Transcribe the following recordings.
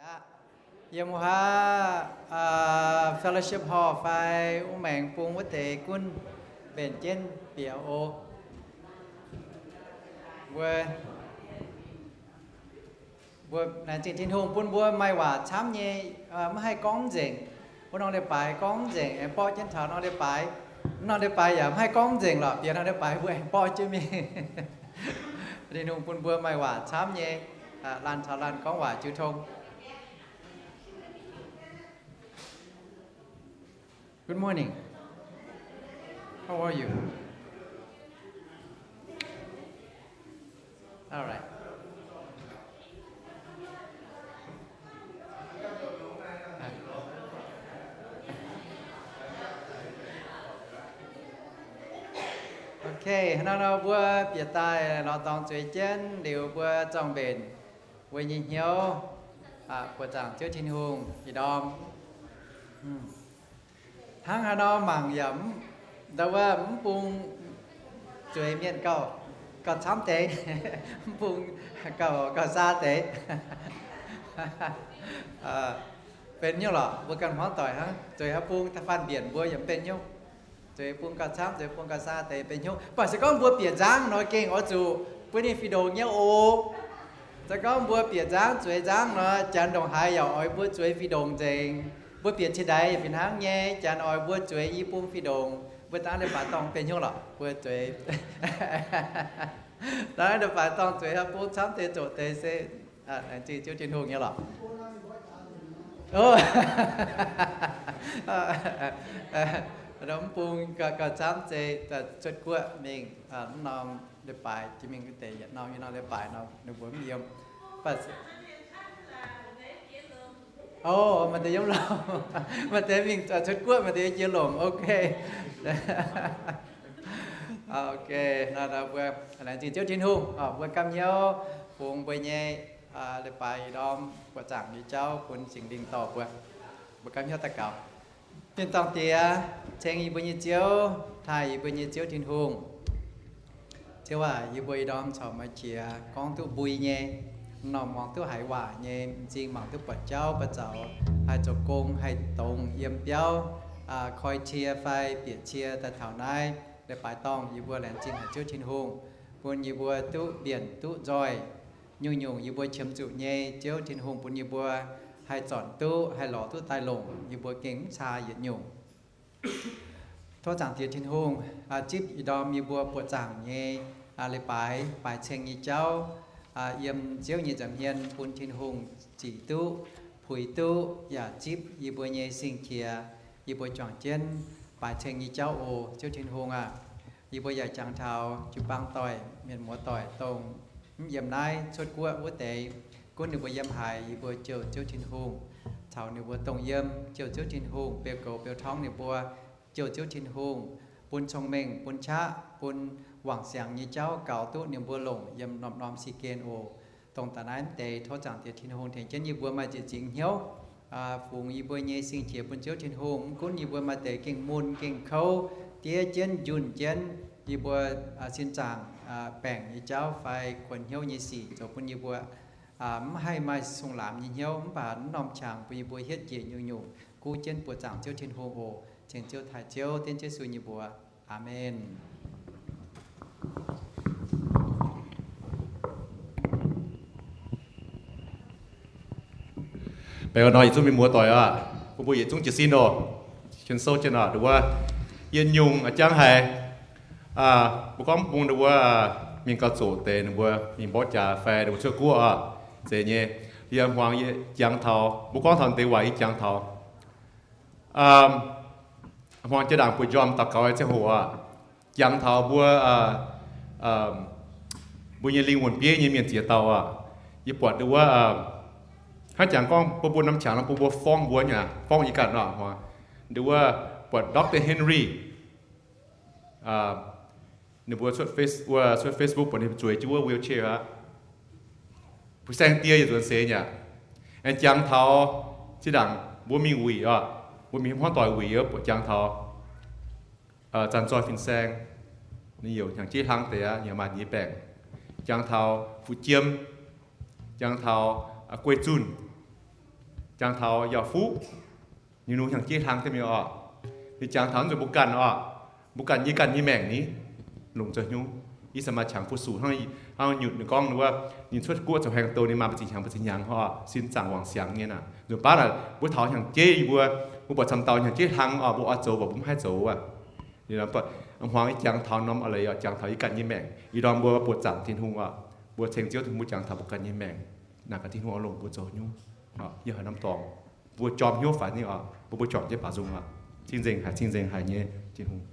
Aqv. Yiem wuov haav, aa, fellowship hall fai wuov maengx bung wuov deix gunv mbenc jienv bieqc oc. Mbuo, mbuo laengz zingh Tin-Hungh bun mbuo maaih waac camv nyei, aa, maiv haih gorngv nzengc. Wuov norm leiz-baaix gorngv nzengc, aengx borqv jienv taux norm leiz-baaix. Norm leiz-baaix yaac maiv haih gorngv nzengc lorqc, bieqc norm leiz-baaix mbuo aengx borqv jienv mingh. Tin-Hungh bun mbuo maaih waac camv nyei, aa, laanh caux laanh gorngv waac jiu tong. Good morning. How are you? All right. Ok, hnangv nor mbuo bieqc daaih lorz dorngx zueiz jienv liuz mbuo zorng-mbenc mbuo nyei hnyouv, aa, buoqc zaangc Ziouv Tin-Hungh ih ndorm. Hnangv haaix nor mangc yaac mv, ndau wuov mv bung zueiz mienh gauh, gauh camv deix, mv bung gauh, gauh saa deix. Benx hnyouv lorqc, mbuo ganh hmuangv doic hnangv, zueiz haaix bung da'faanh mbienc mbuo yaac mv benx hnyouv. Zueiz bung gauh camv, zueiz bung gauh saa deix benx hnyouv. Mv baac se gorngv mbuo bieqc nzangv nor gengh oix zuqc bun ninh fih ndongc nyei oc. Se gorngv mbuo bieqc nzangv, zueiz nzangv nor, janx ndongc haaix yaac oix mbuo zueiz fih ndongc nzengc. Mbuo bieqc cingx ndaix fih hnangv nyei, janx oix mbuo zueiz i bung fih ndongc. Mbuo dangv leiz-baaix dorngh benx hnyouv lorqc, mbuo zueiz. Dangv leiz-baaix dorngh zueiz haaix bung camv deix zoqc deix se laengz zingh Ziouv Tin-Hungh nyei lorqc. Mv bung gauh camv se cuotv guoqv mingh, mv norm leiz-baaix jiex mingh wuov deix, yietc norm, yietc norm leiz-baaix nor ninh mbuo mv yiem. O, maaih deix yiem lomc, maaih deix mingh cuotv guoqv, maaih deix jiex lomc. Ok. Ok, nor mbuo laengz zingh Ziouv Tin-Hungh, mbuo gapv hnyouv fungx mbuo nyei leiz-baaix ih ndorm buoqc zaangc nyei jauv bun Singx Lingh dorh mbuo. Mbuo gapv hnyouv daux gaux. Mienh Dorn Diex, ceng yie mbuo nyei Ziouv, taaih yie mbuo nyei Ziouv Tin-Hungh. Ziouv aac, yie mbuo ih ndorm corc maaih qiex gorngv duqv mbui nyei, m'normh muangx duqv haiz waac nyei, m'zing mangc duqv buatc jauv buatc zaux, haih zoux gong, haih dongz yiem biauv, koi cie fai bieqc cie daaih taux naaiv leiz-baaix dorngh. Yie mbuo laengz zingh haic Ziouv Tin-Hungh, bun yie mbuo duqv mbienc duqv nzoih. Nyungc-nyungc yie mbuo qiemx zuqc nyei, Ziouv Tin-Hungh bun yie mbuo haih zornc duqv, haih lorz duqv daaih longc, yie mbuo gengh mv caa yietc nyungc. Tov Zaangc Diex Tin-Hungh zipv ih ndorm yie mbuo buoqc zaangc nyei leiz-baaix, baaix ceng nyei jauv, yiem Ziouv nyei nza'hmien bun Tin-Hungh zic duqv, puix duqv, yaac zipv yie mbuo nyei sing-qiex, yie mbuo juangc jienv baaix ceng nyei jauv oc. Ziouv Tin-Hungh aah, yie mbuo yaac jangx taux jiu-baang doic, mienh muoz doic, dongh mv yiem naaiv cuotv guoqv wuov deix, gunv ninh mbuo yiem haaix, yie mbuo jouh Ziouv Tin-Hungh caux ninh mbuo dongh yiem, jouh Ziouv Tin-Hungh beu goux beu torngv ninh mbuo, jouh Ziouv Tin-Hungh bun cong-mengh, bun qaqv, bun wangc siangx nyei jauv gaux duqv ninh mbuo longc yiem norm-norm si gen oc. Dongh daaih naaiv mv deix tov Zaangc Diex Tin-Hungh tengx jienv yie mbuo maaih nzieqc nzingx hnyouv, fungx yie mbuo nyei sing-qiex bun Ziouv Tin-Hungh. Mv gunv yie mbuo maaih deix gengh mun gengh kouv, diev jienv njunh jienv, yie mbuo sin zaangc baengc nyei jauv fai kuonx hnyouv nyei sic zoux bun yie mbuo mv haih maaih sung-laamx nyei hnyouv, mv baac mv norm qangx bun yie mbuo hietv njiec nyungc-nyungc, guv jienv buoqc zaangc Ziouv Tin-Hungh oc. Ceng Ziouv taaih Ziouv, dengv Yesu nyei mbuox. Aamen. Baengh orn nor yietc zungv mienh muoz doic aac, bun mbuo yietc zungv jiez sin oc. Qiemx sou jienv oc, nduov wuov, yietc nyungc a'jangv haic. Mbuo gorngv bung nduov wuov, mienh gauh zoqc deix ninh mbuo mingh mborqv jaax fai ninh mbuo cuotv guoqv oc, zeiz nyei. Yie hmuangx yie jangx taux, mbuo gorngv taux deix waac yie jangx taux hmuangx jaa-ndaangc bueix njormh daux gaux nyei ziangh hoc aac, jangx taux mbuo, mbuo nyei lingh wuonh bieiv nyei mienh ziex dauh aac. Yie buatc nduov wuov, hnangv jangx gorngv bun mbuo norm qangx nor bun mbuo forng mbuo nyei, forng yie ganh nor. Nduov wuov buatc Doctor Henry, ninh mbuo cuotv Face, wuov cuotv Facebook buatc ninh zueiz jienv wuov wheelchair aqv. Fu-saeng die yietc nzuonx seix nyei aqv. Aengx jangx taux zinh ndaangc mbuo mingh wuic oc, mbuo mingh hmuangv doic wuic, buatc jangx taux zanc zoih fin-saeng, ninh youc hnyangx-jeiv hlang deix aqv, ninh maaih ninh nyei baengc. Jangx taux fu'jiem, jangx taux guei zunh, Jangx taux yaac fuqv, ninh longc hnyangx-jeiv hlang jienv mingh oc. Ninh jangx taux nzunc mbuo ganh oc, mbuo ganh, yie ganh nyei maengc ni, longc zoux hnyouv. Ih zanc maaih qangx fu-sux hnangv, nyutc ninh gorngv wuov, ninh cuotv guoqv zoux haaix doh, ninh maaih mbu'ziex hnyangx, mbu'ziex hnyangx oc, sin zaangc wangc siangx nyei naaic. Nzunc baav naaic mbuo taux hnyangx-jeiv, yie mbuo, mbuo buatc camv dauh hnyangx-jeiv hlang oc, mbuo oix zoux mv baac mbuo mv haih zoux wuov. Hmuangx jangx taux norm a'leiz oc, jangx taux yie ganh nyei maengc. Ih ndorm mbuo buoqc zaangc Tin-Hungh oc, mbuo ceng Ziouv Tin-Hungh, mbuo jangx taux mbuo ganh nyei maengc, naaic gaax Tin-Hungh oix longc mbuo zoux hnyouv. Yie haiz norm dorngx, mbuo jorm hnyouv faix nyei oc, mbuo, mbuo juangc jienv baaux nzung oc. Cing-nzengc haic, cing-nzengc haic nyei Tin-Hungh.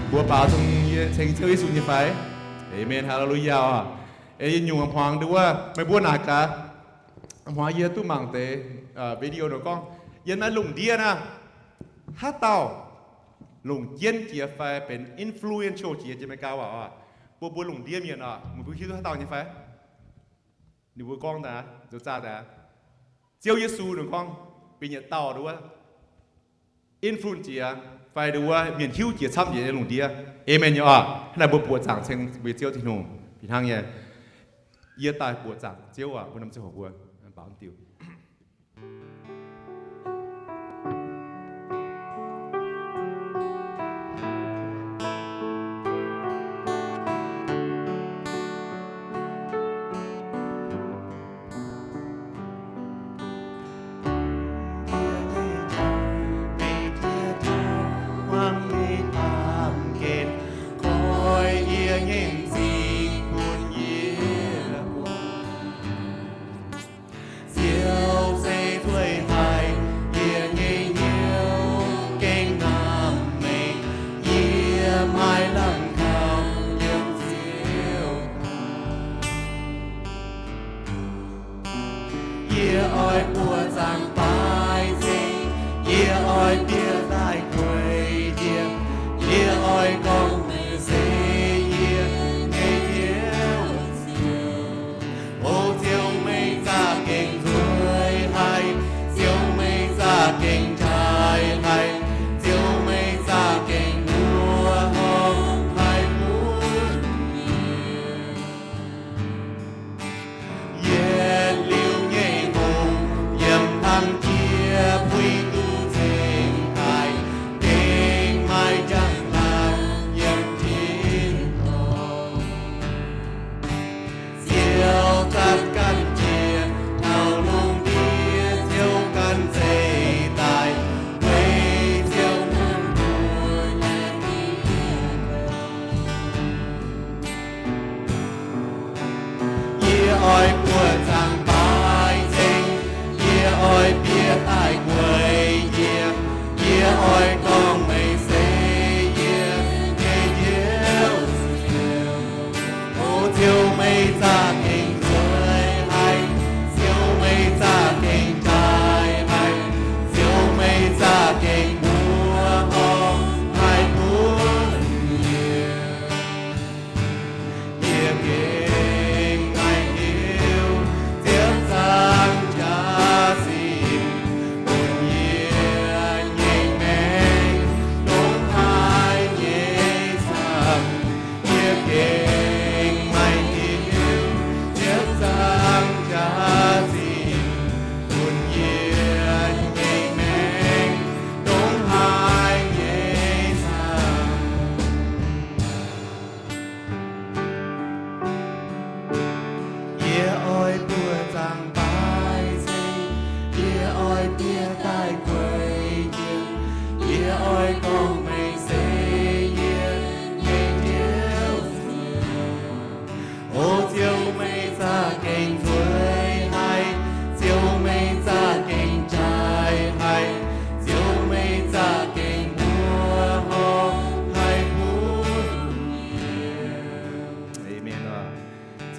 Mbuo baaux nzung ceng Ziouv Yesu nyei fai? Amen. Haleluya. Ei, nyungc hmuangx nduov, meih mbuo naaic gaax. Hmuangx yie duqv mangc deix video nor gorngv, yiem naaiv lungh ndiev naaiv, haaix dauh longc jienv jiex fai benx influential jiex, jiex Meigaa waac oc. Mbuo, mbuo lungh ndiev mienh oc, meih mbuo hiuv duqv haaix dauh nyei fai? Ninh mbuo gorngv daaih, zoux zaah daaih, Ziouv Yesu ninh gorngv, bun yietc dauh nduov influence jiex, fai nduov mienh hiuv jiex camv jiex nyei lungh ndiev. Amen nyei oc. Hnangv naaic mbuo buoqc zaangc ceng mbuo Ziouv Tin-Hungh fih hnangv nyei. Yie daaih buoqc zaangc Ziouv oc, mbuo norm ziangh hoc mbuo baaux diuc.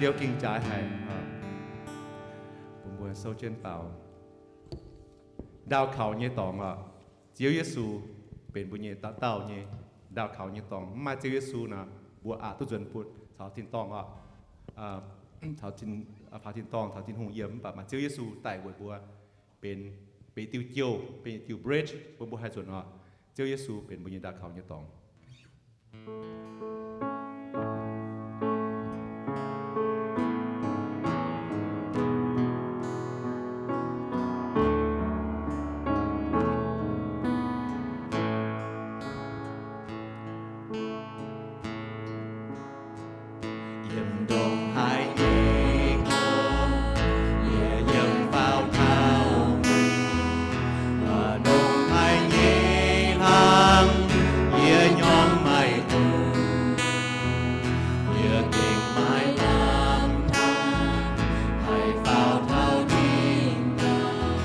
Ziouv ging-jaaix haic, bun mbuo sou jienv baaux. Ndaauh kaux nyei dorngx oc. Ziouv Yesu benx mbuo nyei dauh dauh nyei ndaauh kaux nyei dorngx. Mv maaih Ziouv Yesu nor, mbuo aqc duqv nzuonx bun caux tin-dorngh oc. Caux, faaux tin-dorngh, caux Tin-Hungh yiem, mv baac maaih Ziouv Yesu daaih weic mbuo benx, benx diuh jouh, benx diuh bridge bun mbuo haih nzuonx oc. Ziouv Yesu benx mbuo nyei ndaauh kaux nyei dorngx. Yiem ndongc haaix nyei kor, yie yiem faaux taux mbuo. Ndongc haaix nyei hlang, yie nyorng maiv dungx. Yie gengh maiv lamh hnangv haih faaux taux tin-dorngh,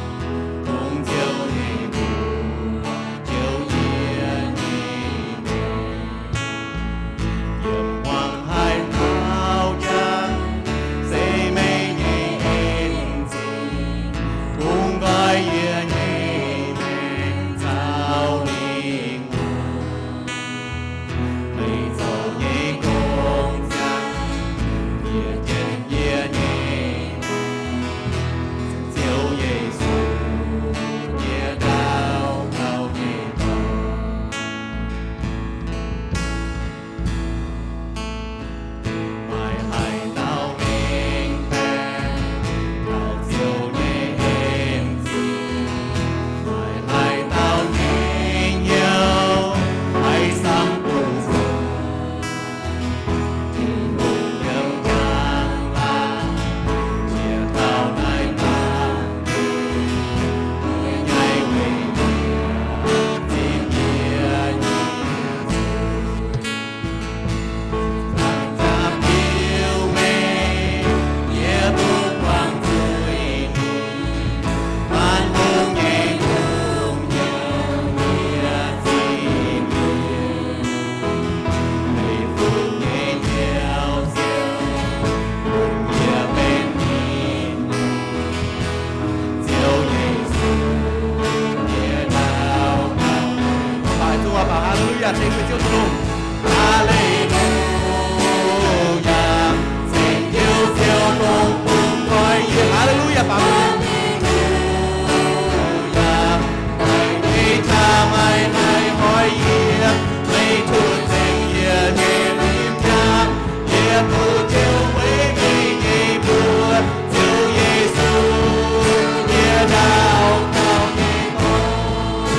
dongh Ziouv nyei mbuox, Ziouv yie nyei mienh. Yiem hmuangx haaix dauh jangx, se meih nyei en zingh, bun nqoi yie nyei maengc caux lingh wuonh. Meih zoux nyei gong ziangh, yie jienv yie nyei maengc, Ziouv Yesu, yie ndaauh kaux nyei dorngx. Meih haaix dauh mengh baeqc taux Ziouv nyei en zingh, meih haaix dauh nyei hnyouv maiv samv duqv nzunc. Tin-Hungh yiem hnyangx-laangz, jiex taux naaiv baamh gen, yie nyei weic yie zipv yie nyei zuiz. Zaangc Zaangc Diex, meih, yie duqv buangh zuiz-mingh, maanc hungh nyei hungh nyouh yie zipv mingh. Meih fungx nyei Njoux Ziouv, bun yie benx ninh nyei Ziouv Yesu, yie ndaauh gaux. Baaux zungv oc, baaux haleluya, ceng mbuo Ziouv Tin-Hungh. Haleluya, ceng Ziouv, Ziouv dongh bun nqoi yie. Haleluya, baaux haleluya. Meih nyei qaqv maaih naaiv nqoi yie, meih duqv ceng yie nyei limc jaax. Yie duqv Ziouv weic meih nyei mbuox, Ziouv Yesu, yie ndaauh gaux nyei gorngv.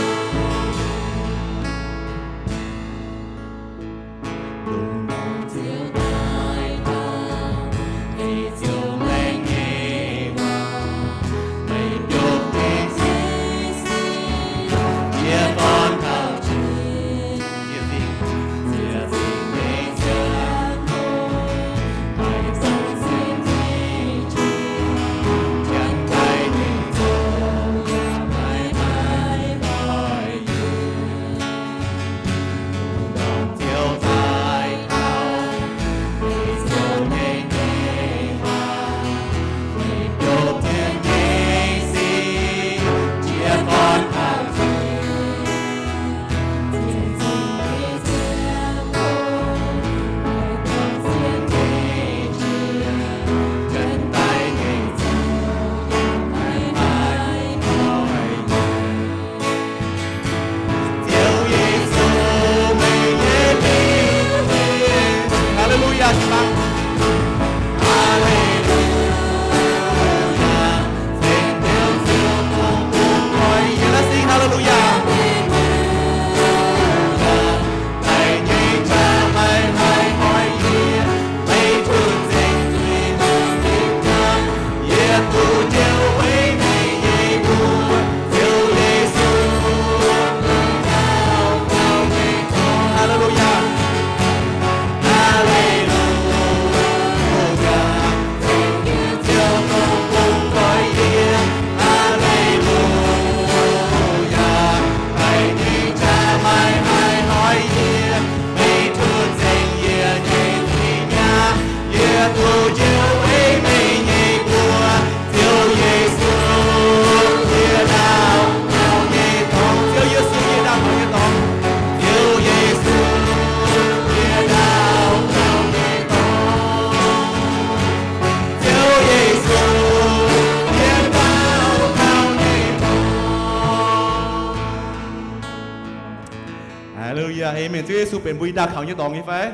Haa^le^lu^yaa, aamen. Ziouv Yesu benx mbuo nyei ndaauh kaux nyei dorngx nyei fai?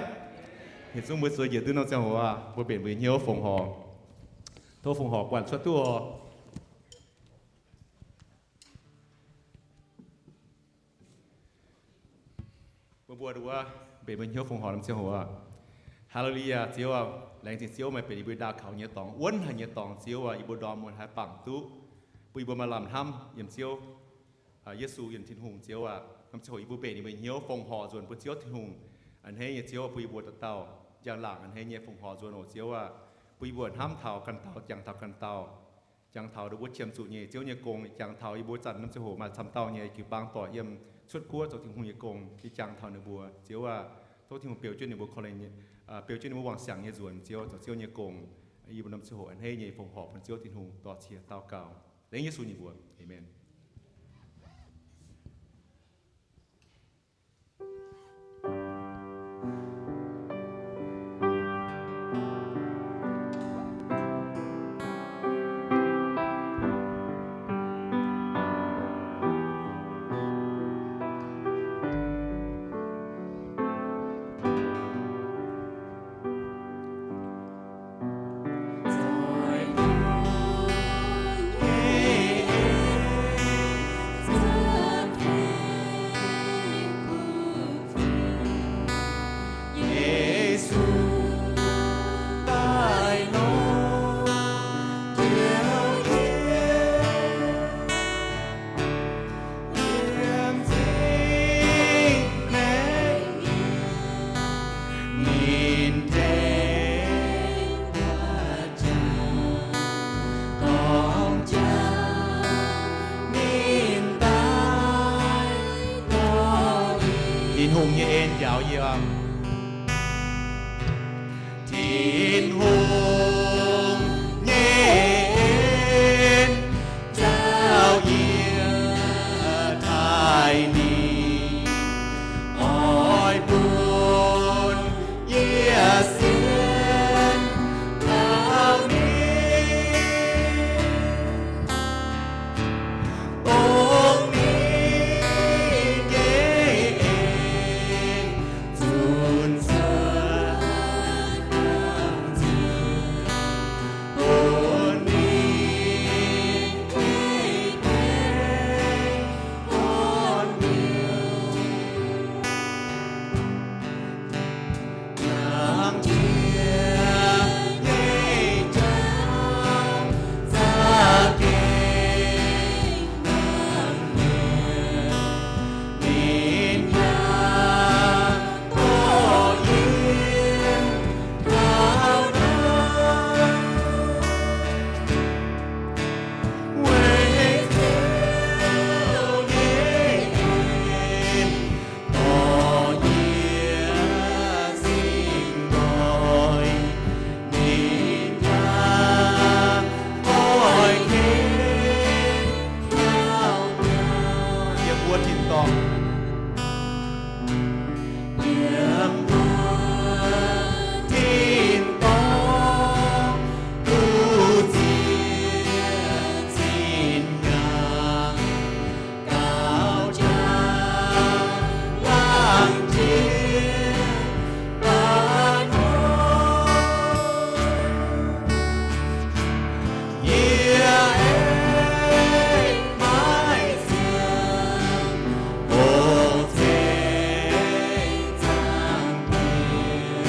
Yietc zungv mbuo zueiz njiec duqv norm ziangh hoc aac, mbuo benx mbuo nyei hnyouv fongc horc. Tov fongc horc buatc cuotv duqv oc. Mbuo mbuo nduov mbenc mbuo hnyouv fongc horc norm ziangh hoc aac. Haa^le^lu^yaa, Ziouv aac, laengz zingh Ziouv meih benx yie mbuo ndaauh kaux nyei dorngx, wuonv haic nyei dorngx, Ziouv aac, yie mbuo ndorm muonz haih bangc duqv bun yie mbuo maaih lamh hnamv yiem Ziouv, Yesu, yiem Tin-Hungh, Ziouv aac. Norm ziangh hoc yie mbuo mbenc yie mbuo hnyouv fongc horc nzuonx bun Ziouv Tin-Hungh. A'hneiv nyei Ziouv, bun yie mbuo dauh dauh njang-laangc a'hneiv nyei fongc horc nzuonx oc, Ziouv aac. Bun yie mbuo hnamv taux ganh dauh, jangx taux ganh dauh, jangx taux ndau wuov qiemx zuqc nyei Ziouv nyei gong, jangx taux yie mbuo zanc norm ziangh hoc maaih camv dauh nyei jiu-baang doic yiem cuotv guoqv zoux Tin-Hungh nyei gong, yie jangx taux ninh mbuo, Ziouv aac. Tov Tin-Hungh beu jienv ninh mbuo korv-lienh, beu jienv ninh mbuo wangc siangx nyei nzuonx, Ziouv, zoux Ziouv nyei gong. Yie mbuo norm ziangh hoc a'hneiv nyei fongc horc bun Ziouv Tin-Hungh, dor-ziec daux gaux lengc Yesu nyei mbuox. Aamen. Tin-Hungh nyei en njaaux yie. Tin-Hungh nyei en njaaux yie, taaih ninh oix bun yie sienx kaux ninh. Dongh ninh nyei en zunc cuotv bun ninh nyei deic-bung. Yiem wuov tin-dorngh, yiem wuov tin-dorngh, duqv ziex zinh hnyangx, gauh jangx laangz jiex baac nor. Yie aengx maiv sienx, o, ceng zaangc Diex,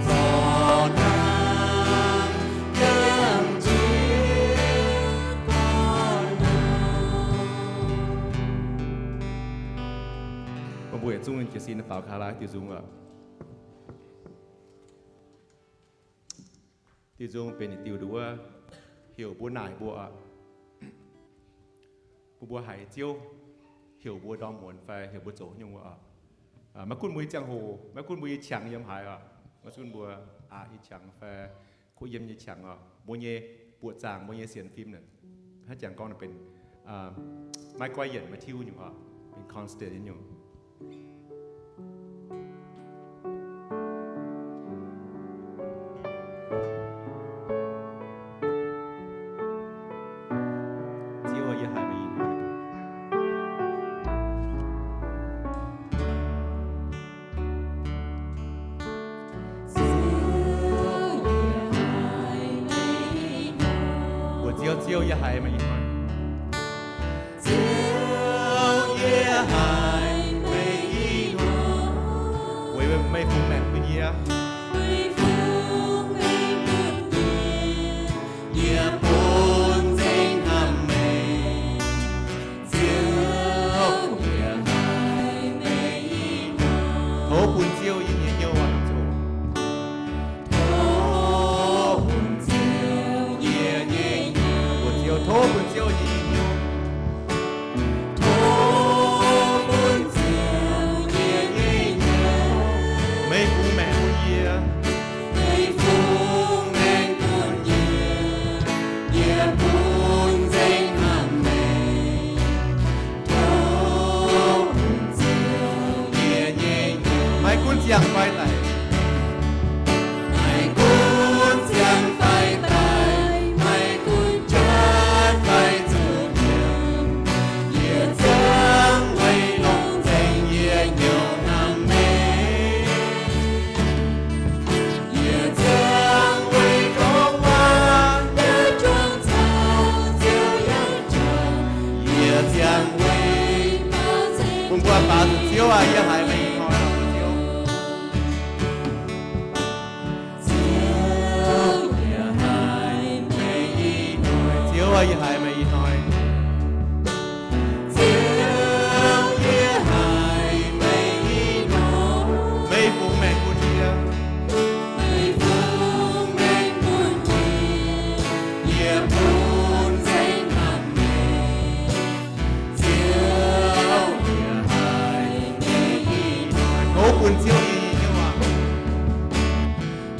zorc dangh jangx jiex gorn-ndoqv. Bun mbuo yietc zungv jiez sin daux gaux laai, diuh nzung oc. Diuh nzung benx yietc diuh nduov heuc mbuo naaic mbuo oc. Bun mbuo haiz Ziouv heuc mbuo ndorm muonz fai heuc mbuo zoux nyungc wuov oc. Maiv gunv mbuo nyei ziangh hoc, maiv gunv mbuo nyei qangx yiem haaix oc, maiv gunv mbuo aqc nyei qangx fai kuv yiem nyei qangx oc, mbuo nyei buoqc zaangc, mbuo nyei sienx fim naaic, hnangv jangx gorngv naaic benx maiv goiv yienc, maiv tiuv nyungc oc, benx constant nyei nyungc. Ziouv, yie haiz meih ih hnoi. Yie haiz meih ih hnoi. Ziouv, yie haiz meih ih hnoi. Weic meih fungx maengc bun yie. Yie bun nzengc hnamv meih. Ziouv, yie haiz meih ih hnoi. Tov bun Ziouv yie nyei hnyouv oc. Tov bun Ziouv yie nyei hnyouv. Mbuox Ziouv, tov bun Ziouv yie nyei hnyouv. Tov bun Ziouv yie nyei hnyouv. Meih fungx maengc bun yie. Meih fungx maengc bun yie. Yie bun nzengc hnamv meih. Maiv gunv ziangh fai daic. Maiv gunv ziangh fai daic, maiv gunv jatv fai zuqc nyanc, yie ziangh weic longc nzengc yie hnyouv hnamv meih. Yie ziangh weic gorngv waac, yie juangc caux Ziouv yangh jauv. Yie ziangh weic bun mbuo baaux nzunc Ziouv aac, yie haiz meih ih hnoi. Ziouv, yie haiz meih ih hnoi. Ziouv aac, yie haiz meih ih hnoi. Ziouv, yie haiz meih ih hnoi. Meih fungx maengc bun yie. Meih fungx maengc bun yie. Yie bun nzengc hnamv meih. Ziouv, yie haiz meih ih hnoi. Tov bun Ziouv yie nyei hnyouv aac.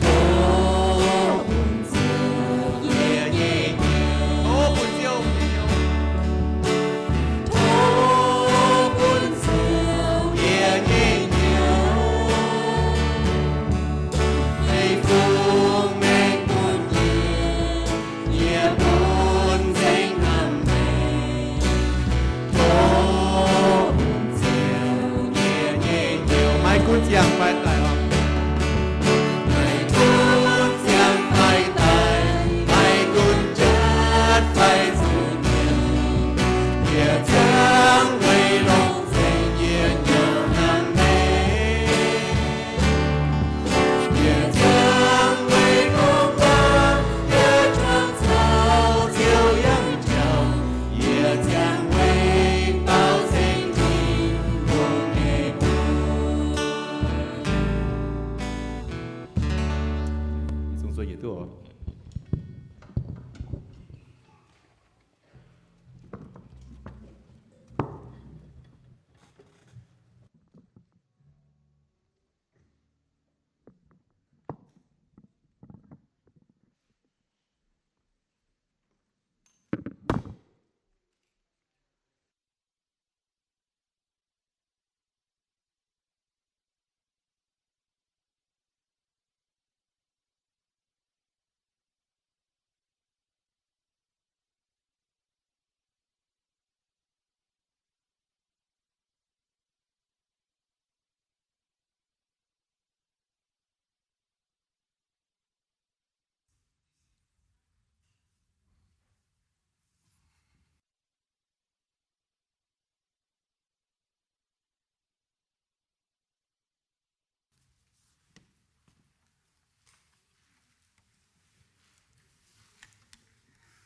Tov bun Ziouv yie nyei hnyouv. Tov bun Ziouv yie nyei hnyouv. Tov bun Ziouv yie nyei hnyouv. Meih fungx maengc bun yie. Yie bun nzengc hnamv meih. Tov bun Ziouv yie nyei hnyouv. Maiv gunv ziangh fai daic oc. Maiv gunv ziangh fai daic, maiv gunv jatv fai zuqc nyanc, yie ziangh weic longc nzengc yie hnyouv hnamv meih. Yie ziangh weic gorngv waac, yie juangc caux Ziouv yangh jauv. Yie ziangh weic baaux nzengc Tin-Hungh nyei mbuox.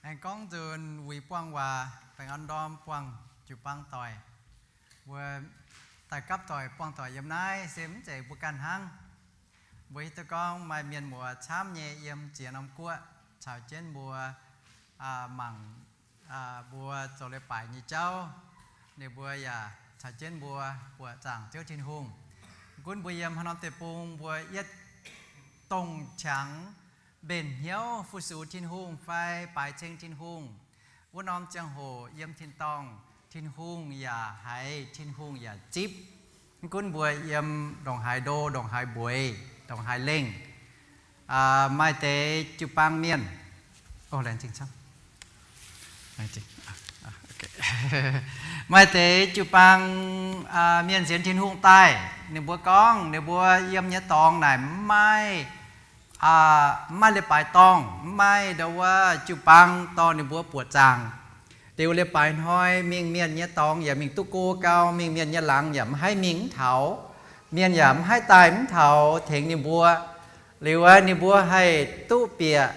Aengx gorngv nzunc wuic buangh waac baengh orn ndorm buangh jiu-baang doic. Mbuo daaih gapv doic buangh doic yiem naaiv se mv zeiz mbuo ganh hnangv. Mbuo hiuv duqv gorngv maaih mienh muoz camv nyei yiem ziex norm guoqv caux jienv mbuo mangc mbuo zoux leiz-baaix nyei jauv. Ninh mbuo yaac caux jienv mbuo buoqc zaangc Ziouv Tin-Hungh. Gunv mbuo yiem haaix norm deic-bung mbuo yietv dongh qangx mbenc hnyouv fu-sux Tin-Hungh fai baaix ceng Tin-Hungh, wuov norm ziangh hoc yiem tin-dorngh Tin-Hungh yaac haiz, Tin-Hungh yaac zipv. Mv gunv mbuo yiem ndongc haaix ndo, ndongc haaix mbueiz, ndongc haaix lengh, maaih deix jiu-baang mienh, maaih deix jiu-baang mienh sienx Tin-Hungh daaih, ninh mbuo gorngv ninh mbuo yiem nyei dorngx naaic mv maaih mv maaih leiz-baaix dorngh, mv maaih ndau wuov jiu-baang dorh ninh mbuo buoqc zaangc. Liuz leiz-baaix hnoi mingh mienh nyei dorngx yaac mingh duqv go gau, mingh mienh nyei laangz yaac mv haih mingh mv taux, mienh yaac mv haih daaih mv taux tengx ninh mbuo. Liuz wuov ninh mbuo haih duqv bieqc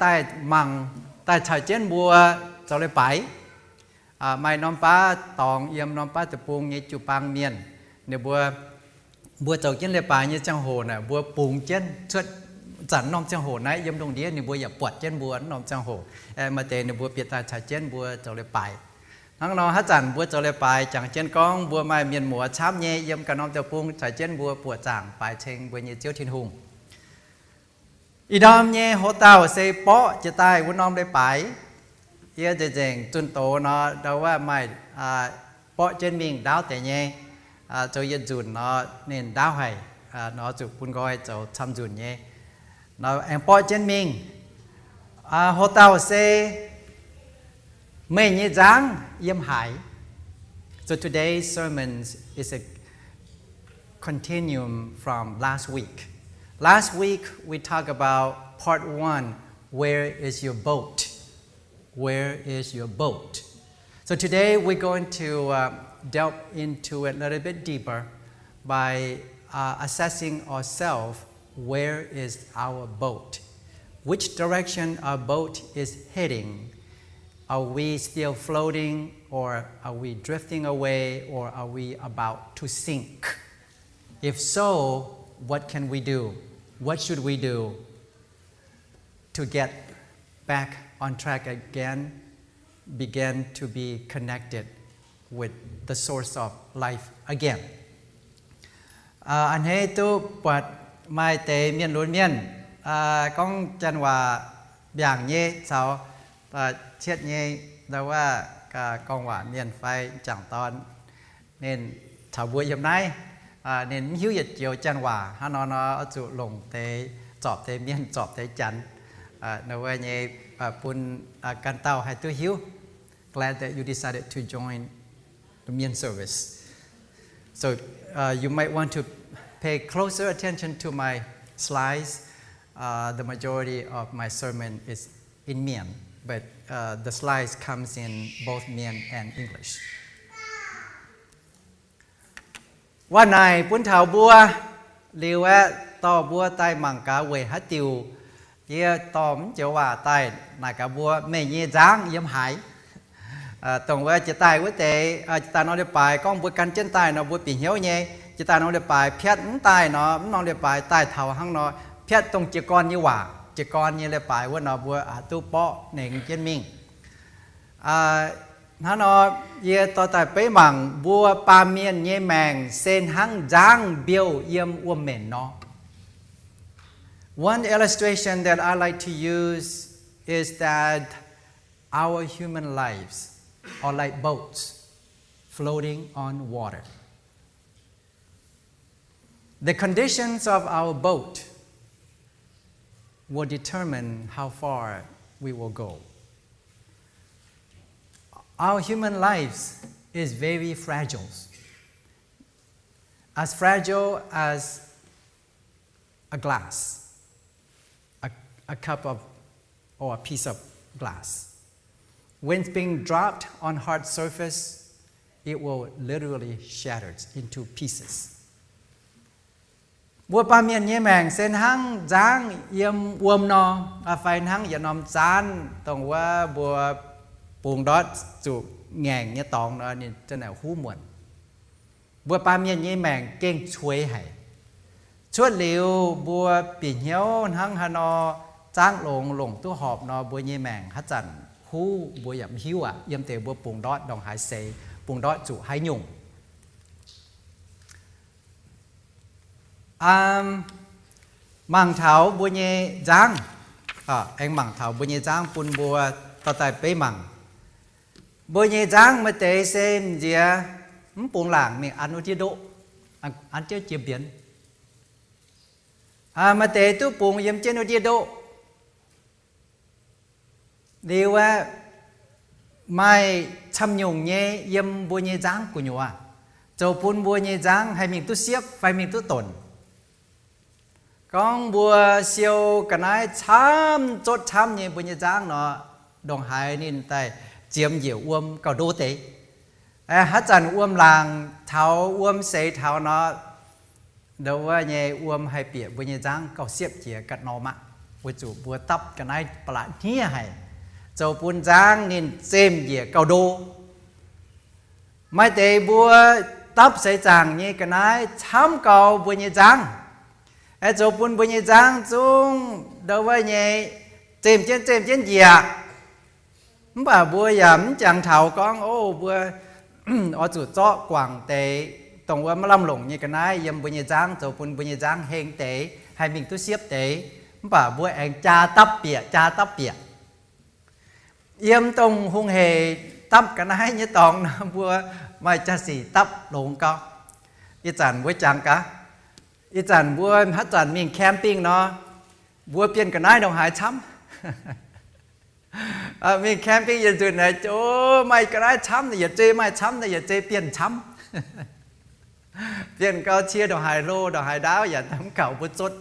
daaih mangc, daaih caux jienv mbuo zoux leiz-baaix. Maaih norm baav dorngx yiem norm baav deic-bung nyei jiu-baang mienh, ninh mbuo, mbuo zoux jienv leiz-baaix nyei ziangh hoc naaic, mbuo bungx jienv cuotv zanc norm ziangh hoc naaiv yiem lungh ndiev ninh mbuo yaac buatc jienv mbuo norm ziangh hoc. Maaih deix ninh mbuo bieqc daaih caux jienv mbuo zoux leiz-baaix. Hnangv nor haaix zanc mbuo zoux leiz-baaix jangx jienv gorngv mbuo maaih mienh muoz camv nyei yiem ganh norm deic-bung caux jienv mbuo buoqc zaangc baaix ceng mbuo nyei Ziouv Tin-Hungh. Ih ndorm nyei hoc-dauh se borqv jiex daaih wuov norm leiz-baaix. Yie nzengc-nzengc zunh doz nor ndau wuov maaih borqv jienv mingh ndaauv deix nyei, zoux yietc nzunc nor ninh ndaauv haic, nor zuqc bun nqoi zoux camv nzunc nyei, nor aengx borqv jienv mingh. Hoc-dauh se meih nyei nzangv yiem haaix? So today's sermon is a continuum from last week. Last week we talked about part one, where is your boat? Where is your boat? So today we're going to uh, delve into it a little bit deeper by uh, assessing ourselves, where is our boat? Which direction our boat is heading? Are we still floating, or are we drifting away, or are we about to sink? If so, what can we do? What should we do to get back on track again, begin to be connected with the source of life again? A'hneiv duqv buatc maaih deix mienh lunx mienh gorngv janx waac mbiaangc nyei caux cietv nyei, ndau wuov gorngv waac mienh fai m'jangc dorn, ninh caux mbuo yiem naaiv, ninh mv hiuv yietc joux janx waac hnangv nor nor, oix zuqc longc deix, zorpc deix mienh, zorpc deix janx, ndau wuov nyei, bun ganh dauh haih duqv hiuv. Glad that you decided to join the Mien service. So uh, you might want to pay closer attention to my slides. Uh, the majority of my sermon is in Mien, but uh, the slides comes in both Mien and English. Waac naaic bun taux mbuo, liuz aeqv, dorh mbuo daaih mangc gaax weic haaix diuc yie dorh mv joux waac daaih naaic gaax mbuo, meih nyei nzangv yiem haaix? Dongh wuov jiex daaih wuov deix, jiex daaih norm leiz-baaix gorngv mbuo gan jienv daaih nor mbuo bieqc hnyouv nyei. Jiex daaih norm leiz-baaix piatv mv daaih nor, mv norm leiz-baaix daaih taux hnangv nor, piatv dongh jiez gorn nyei waac, jiez gorn nyei leiz-baaix wuov nor mbuo aqc duqv borqv nengx jienv mingh. Hnangv nor, yie dorh daaih beiv mangc mbuo baamh mienh nyei maengc se hnangv nzangv mbiouh yiem wuom-menc nor. One illustration that I like to use is that our human lives are like boats floating on water. The conditions of our boat will determine how far we will go. Our human lives is very fragile, as fragile as a glass, a, a cup of, or a piece of glass. When it's being dropped on hard surface, it will literally shattered into pieces. Mbuo baamh mienh nyei maengc se hnangv nzangv yiem wuom nor, fai hnangv yietc norm zaanv dongh wuov mbuo bungx ndortv zuqc ngaengc nyei dorngx nor, ninh za'naaic huv muonc. Mbuo baamh mienh nyei maengc gengh cueix haic. Cuotv liuz mbuo bieqc hnyouv hnangv haaix nor, zaangv longx longc duqv horpc nor, mbuo nyei maengc haaix zanc huv mbuo yaac mv hiuv aqv, yiem deix mbuo bungx ndortv ndongc haaix seix, bungx ndortv zuqc haaix nyungc. Mangc taux mbuo nyei nzangv. Aengx mangc taux mbuo nyei nzangv bun mbuo dorh daaih beiv mangc. Mbuo nyei nzangv maaih deix se m'nziex mv bungx laangc mingh an wuov ndiev ndoqv, an jienv jiex mbienx. Maaih deix duqv bungx yiem jienv wuov ndiev ndoqv. Liuz aeqv, maaih camv nyungc nyei yiem mbuo nyei nzangv gu'nyuoz, zoux bun mbuo nyei nzangv haih mingh duqv siepv fai mingh duqv donc. Gorngv mbuo siou ga'naaiv camv, zotv camv nyei mbuo nyei nzangv nor, ndongc haaix ninh daaih ziemx njiec wuom gauh ndo deix. Haaix zanc wuom laangc taux, wuom seix taux nor, ndo wuov nyei wuom haih bieqc mbuo nyei nzangv gauh siepv jiex ga'norm aqv, weic zuqc mbuo dapv ga'naaiv ba'laqc hniev haic, zoux bun nzangv ninh zemh njiec gauh ndo. Maaih deix mbuo dapv seix zaangc nyei ga'naaiv camv gau mbuo nyei nzangv, aengx zoux bun mbuo nyei nzangv zungv ndo wuov nyei zemh jienv zemh jienv njiec. Mv baac mbuo yaac mv jangx taux gorngv, o, mbuo oix zuqc zorqv guangc deix dongh wuov maiv lamh longc nyei ga'naaiv yiem mbuo nyei nzangv zoux bun mbuo nyei nzangv heng deix, haih mingh duqv siepv deix. Mv baac mbuo aengx jaa dapv bieqc, jaa dapv bieqc. Yiem dongh hungh hec dapv ga'naaiv nyei dorngx nor, mbuo maaih jaa-sic dapv longx gau. Ih zanc mbuo jangx gaax, ih zanc mbuo haaix zanc mingh camping nor, mbuo bienh ga'naaiv ndongc haaix camv? Mingh camping yietc nzunc naaic, o, maaih ga'naaiv camv, yietc zei maaih camv, yietc zei bienh camv. Bienh gau cie ndongc haaix hlo ndongc haaix ndaauv yaac mv kaux mbuo zotv.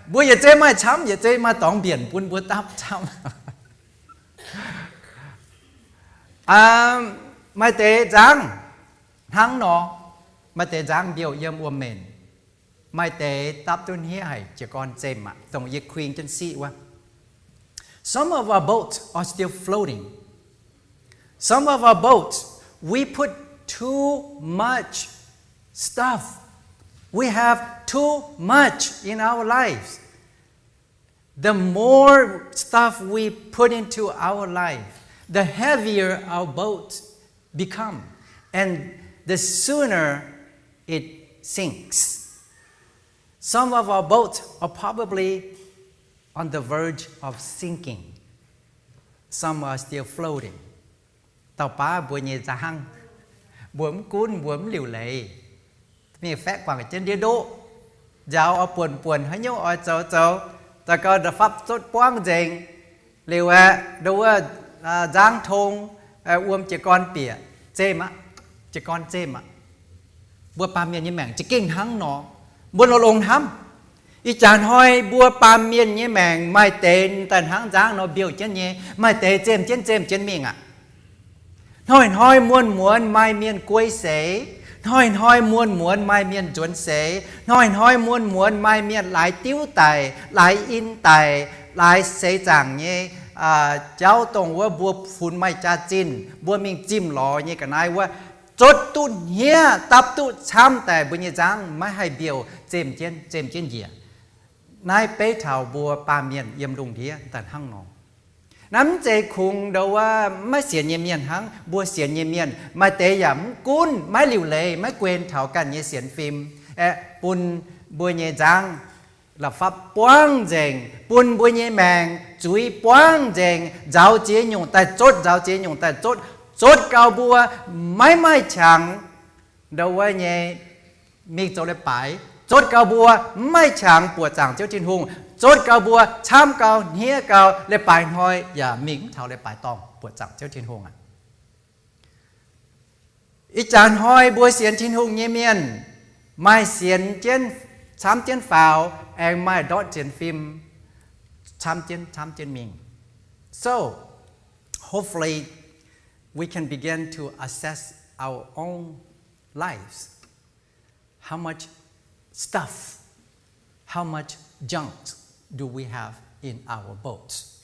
Mbuo yietc zei maaih camv, yietc zei maaih dorngx mbienc bun mbuo dapv camv. Maaih deix nzangv hnangv nor, maaih deix nzangv mbiouh yiem wuom-menc, maaih deix dapv duqv hniev haic, jiez gorn zemh aqv, dongh yie kuing jienv siqv wuov. Some of our boats are still floating. Some of our boats, we put too much stuff. We have too much in our lives. The more stuff we put into our life, the heavier our boat become, and the sooner it sinks. Some of our boats are probably on the verge of sinking. Some are still floating. Dauh baav mbuo nyei nzangv, mbuo mv gunv, mbuo mv liuc leiz, mingh faeqv guangc jienv ndiev ndoqv, njaaux oix buonc buonc, haaix nyungc oix zoux zoux, daaih gau da'fapv zotv buangv nzengc. Liuz aeqv, ndo wuov, nzangv tong, wuom jiez gorn bieqc, zemh aqv, jiez gorn zemh aqv. Mbuo baamh mienh nyei maengc za'gengh hnangv nor. Mbuo longx-longx hnamv, ih jaax hnoi mbuo baamh mienh nyei maengc maaih deix daaih hnangv nzangv nor mbiouh jienv nyei, maaih deix zemh jienv zemh jienv mingh aqv. Hnoi-hnoi muonz-muonz maaih mienh guei seix, hnoi-hnoi muonz-muonz maaih mienh nzuonx seix, hnoi-hnoi muonz-muonz maaih mienh laaix diuv daic, laaix in daic, laaix seix zaangc nyei jauv, dongh wuov mbuo funx maaih jaax-zinh, mbuo mingh zimh lorz nyei ga'naaiv wuov, zotv duqv hniev, dapv duqv camv daaih, mbuo nyei nzangv maiv haih mbiouh zemh jienv zemh jienv njiec. Naaiv beiv taux mbuo baamh mienh yiem lungh ndiev daaih hnangv nor. Naaiv mv zeiz kungx ndo wuov maiv sienx nyei mienh hnangv. Mbuo sienx nyei mienh maaih deix yaac mv gunv, maiv liuc leiz, maiv guen taux ganh nyei sienx fim, aeqv, bun mbuo nyei nzangv la'fapv buangv nzengc, bun mbuo nyei maengc zuiz buangv nzengc, nzaaux ziex nyungc daaih zotv, nzaaux ziex nyungc daaih zotv, zotv gau mbuo maiv maaih qangx ndo wuov nyei mingh zoux leiz-baaix, zotv gau mbuo mv maaih qangx buoqc zaangc Ziouv Tin-Hungh, zotv gau mbuo camv gau, hniev gau, leiz-baaix hnoi yaac mingh mv taux leiz-baaix dorngh buoqc zaangc Ziouv Tin-Hungh aqv. Ih jaax hnoi mbuo sienx Tin-Hungh nyei mienh maaih sienx jienv, camv jienv faaux, aengx maaih ndortv sienx fim camv jienv, camv jienv mingh. So, hopefully, we can begin to assess our own lives. How much stuff, how much junk do we have in our boats?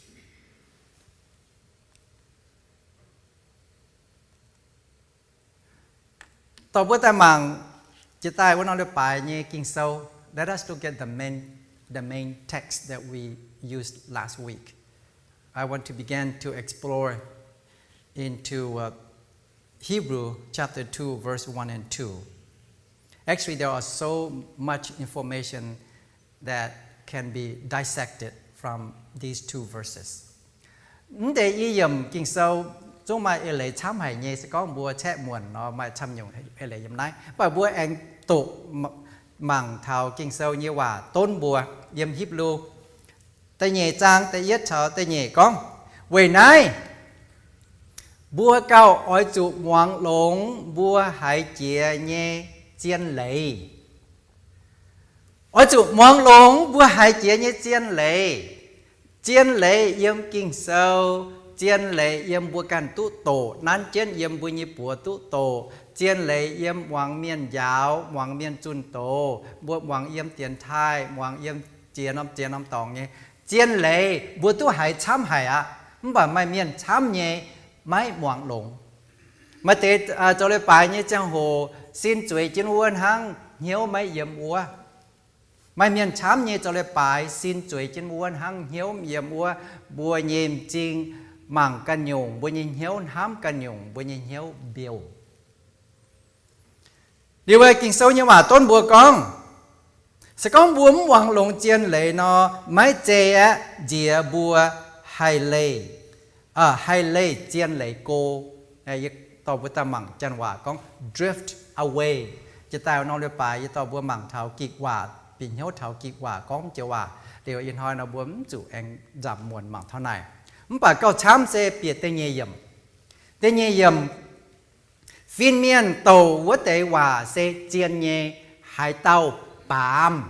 Dorh mbuo daaih mangc jiex daaih wuov norm leiz-baaix nyei Ging-Sou. Let us look at the main, the main text that we used last week. I want to begin to explore into, uh, Hebrew chapter two, verse one and two. Actually, there are so much information that can be dissected from these two verses. Mv deix i yiemc Ging-Sou zungv maaih eix leiz camv haic nyei. Se gorngv mbuo caeqv muonc nor, maaih camv nyungc eix leiz yiem naaiv. Mv baac mbuo aengx doqc mangc taux Ging-Sou nyei waac donv mbuo yiem Hipv^lu da'nyeic zaang da'yietv caux da'nyeic gorngv, weic naaiv mbuo gauh oix zuqc muangx longx mbuo haiz jiex nyei zien leiz. Oix zuqc muangx longx mbuo haiz jiex nyei zien leiz. Zien leiz yiem Ging-Sou, zien leiz yiem mbuo ganh duqv doqc, nanv jienv yiem mbuo nyei buoz duqv doqc, zien leiz yiem muangx mienh njaaux, muangx mienh zunh doz, mbuo muangx yiem dienx taaih, muangx yiem ziex norm ziex norm dorngx nyei. Zien leiz mbuo duqv haiz camv haic aqv, mv baac maaih mienh camv nyei maiv muangx longx. Maaih deix zoux leiz-baaix nyei ziangh hoc sin zueiz jienv wuov hnangv, hnyouv maiv yiem wuov. Maaih mienh camv nyei zoux leiz-baaix sin zueiz jienv wuov hnangv, hnyouv maiv yiem wuov. Mbuo nyei m'zing mangc ganh nyungc, mbuo nyei hnyouv hnamv ganh nyungc, mbuo nyei hnyouv mbiouh. Liuz Ging-Sou nyei waac donv mbuo gorngv, se gorngv mbuo mv muangx longx zien leiz nor, maiv zei aeqv, nziex mbuo haih leih, haih leih zien leiz go. Yie dorh mbuo daaih mangc janx waac gorngv drift away. Jiex daaih norm leiz-baaix yie dorh mbuo mangc taux Gikc waac, bieqc hnyouv taux Gikc waac gorngv joux waac. Liuz ih hnoi nor mbuo mv zuqc aengx nzamc muonc mangc taux naaic. Mv baac gauh camv se bieqc da'nyeic yiemc. Da'nyeic yiemc, fin-mienh douc wuov deix waac se zien nyei, haaix dauh baamz.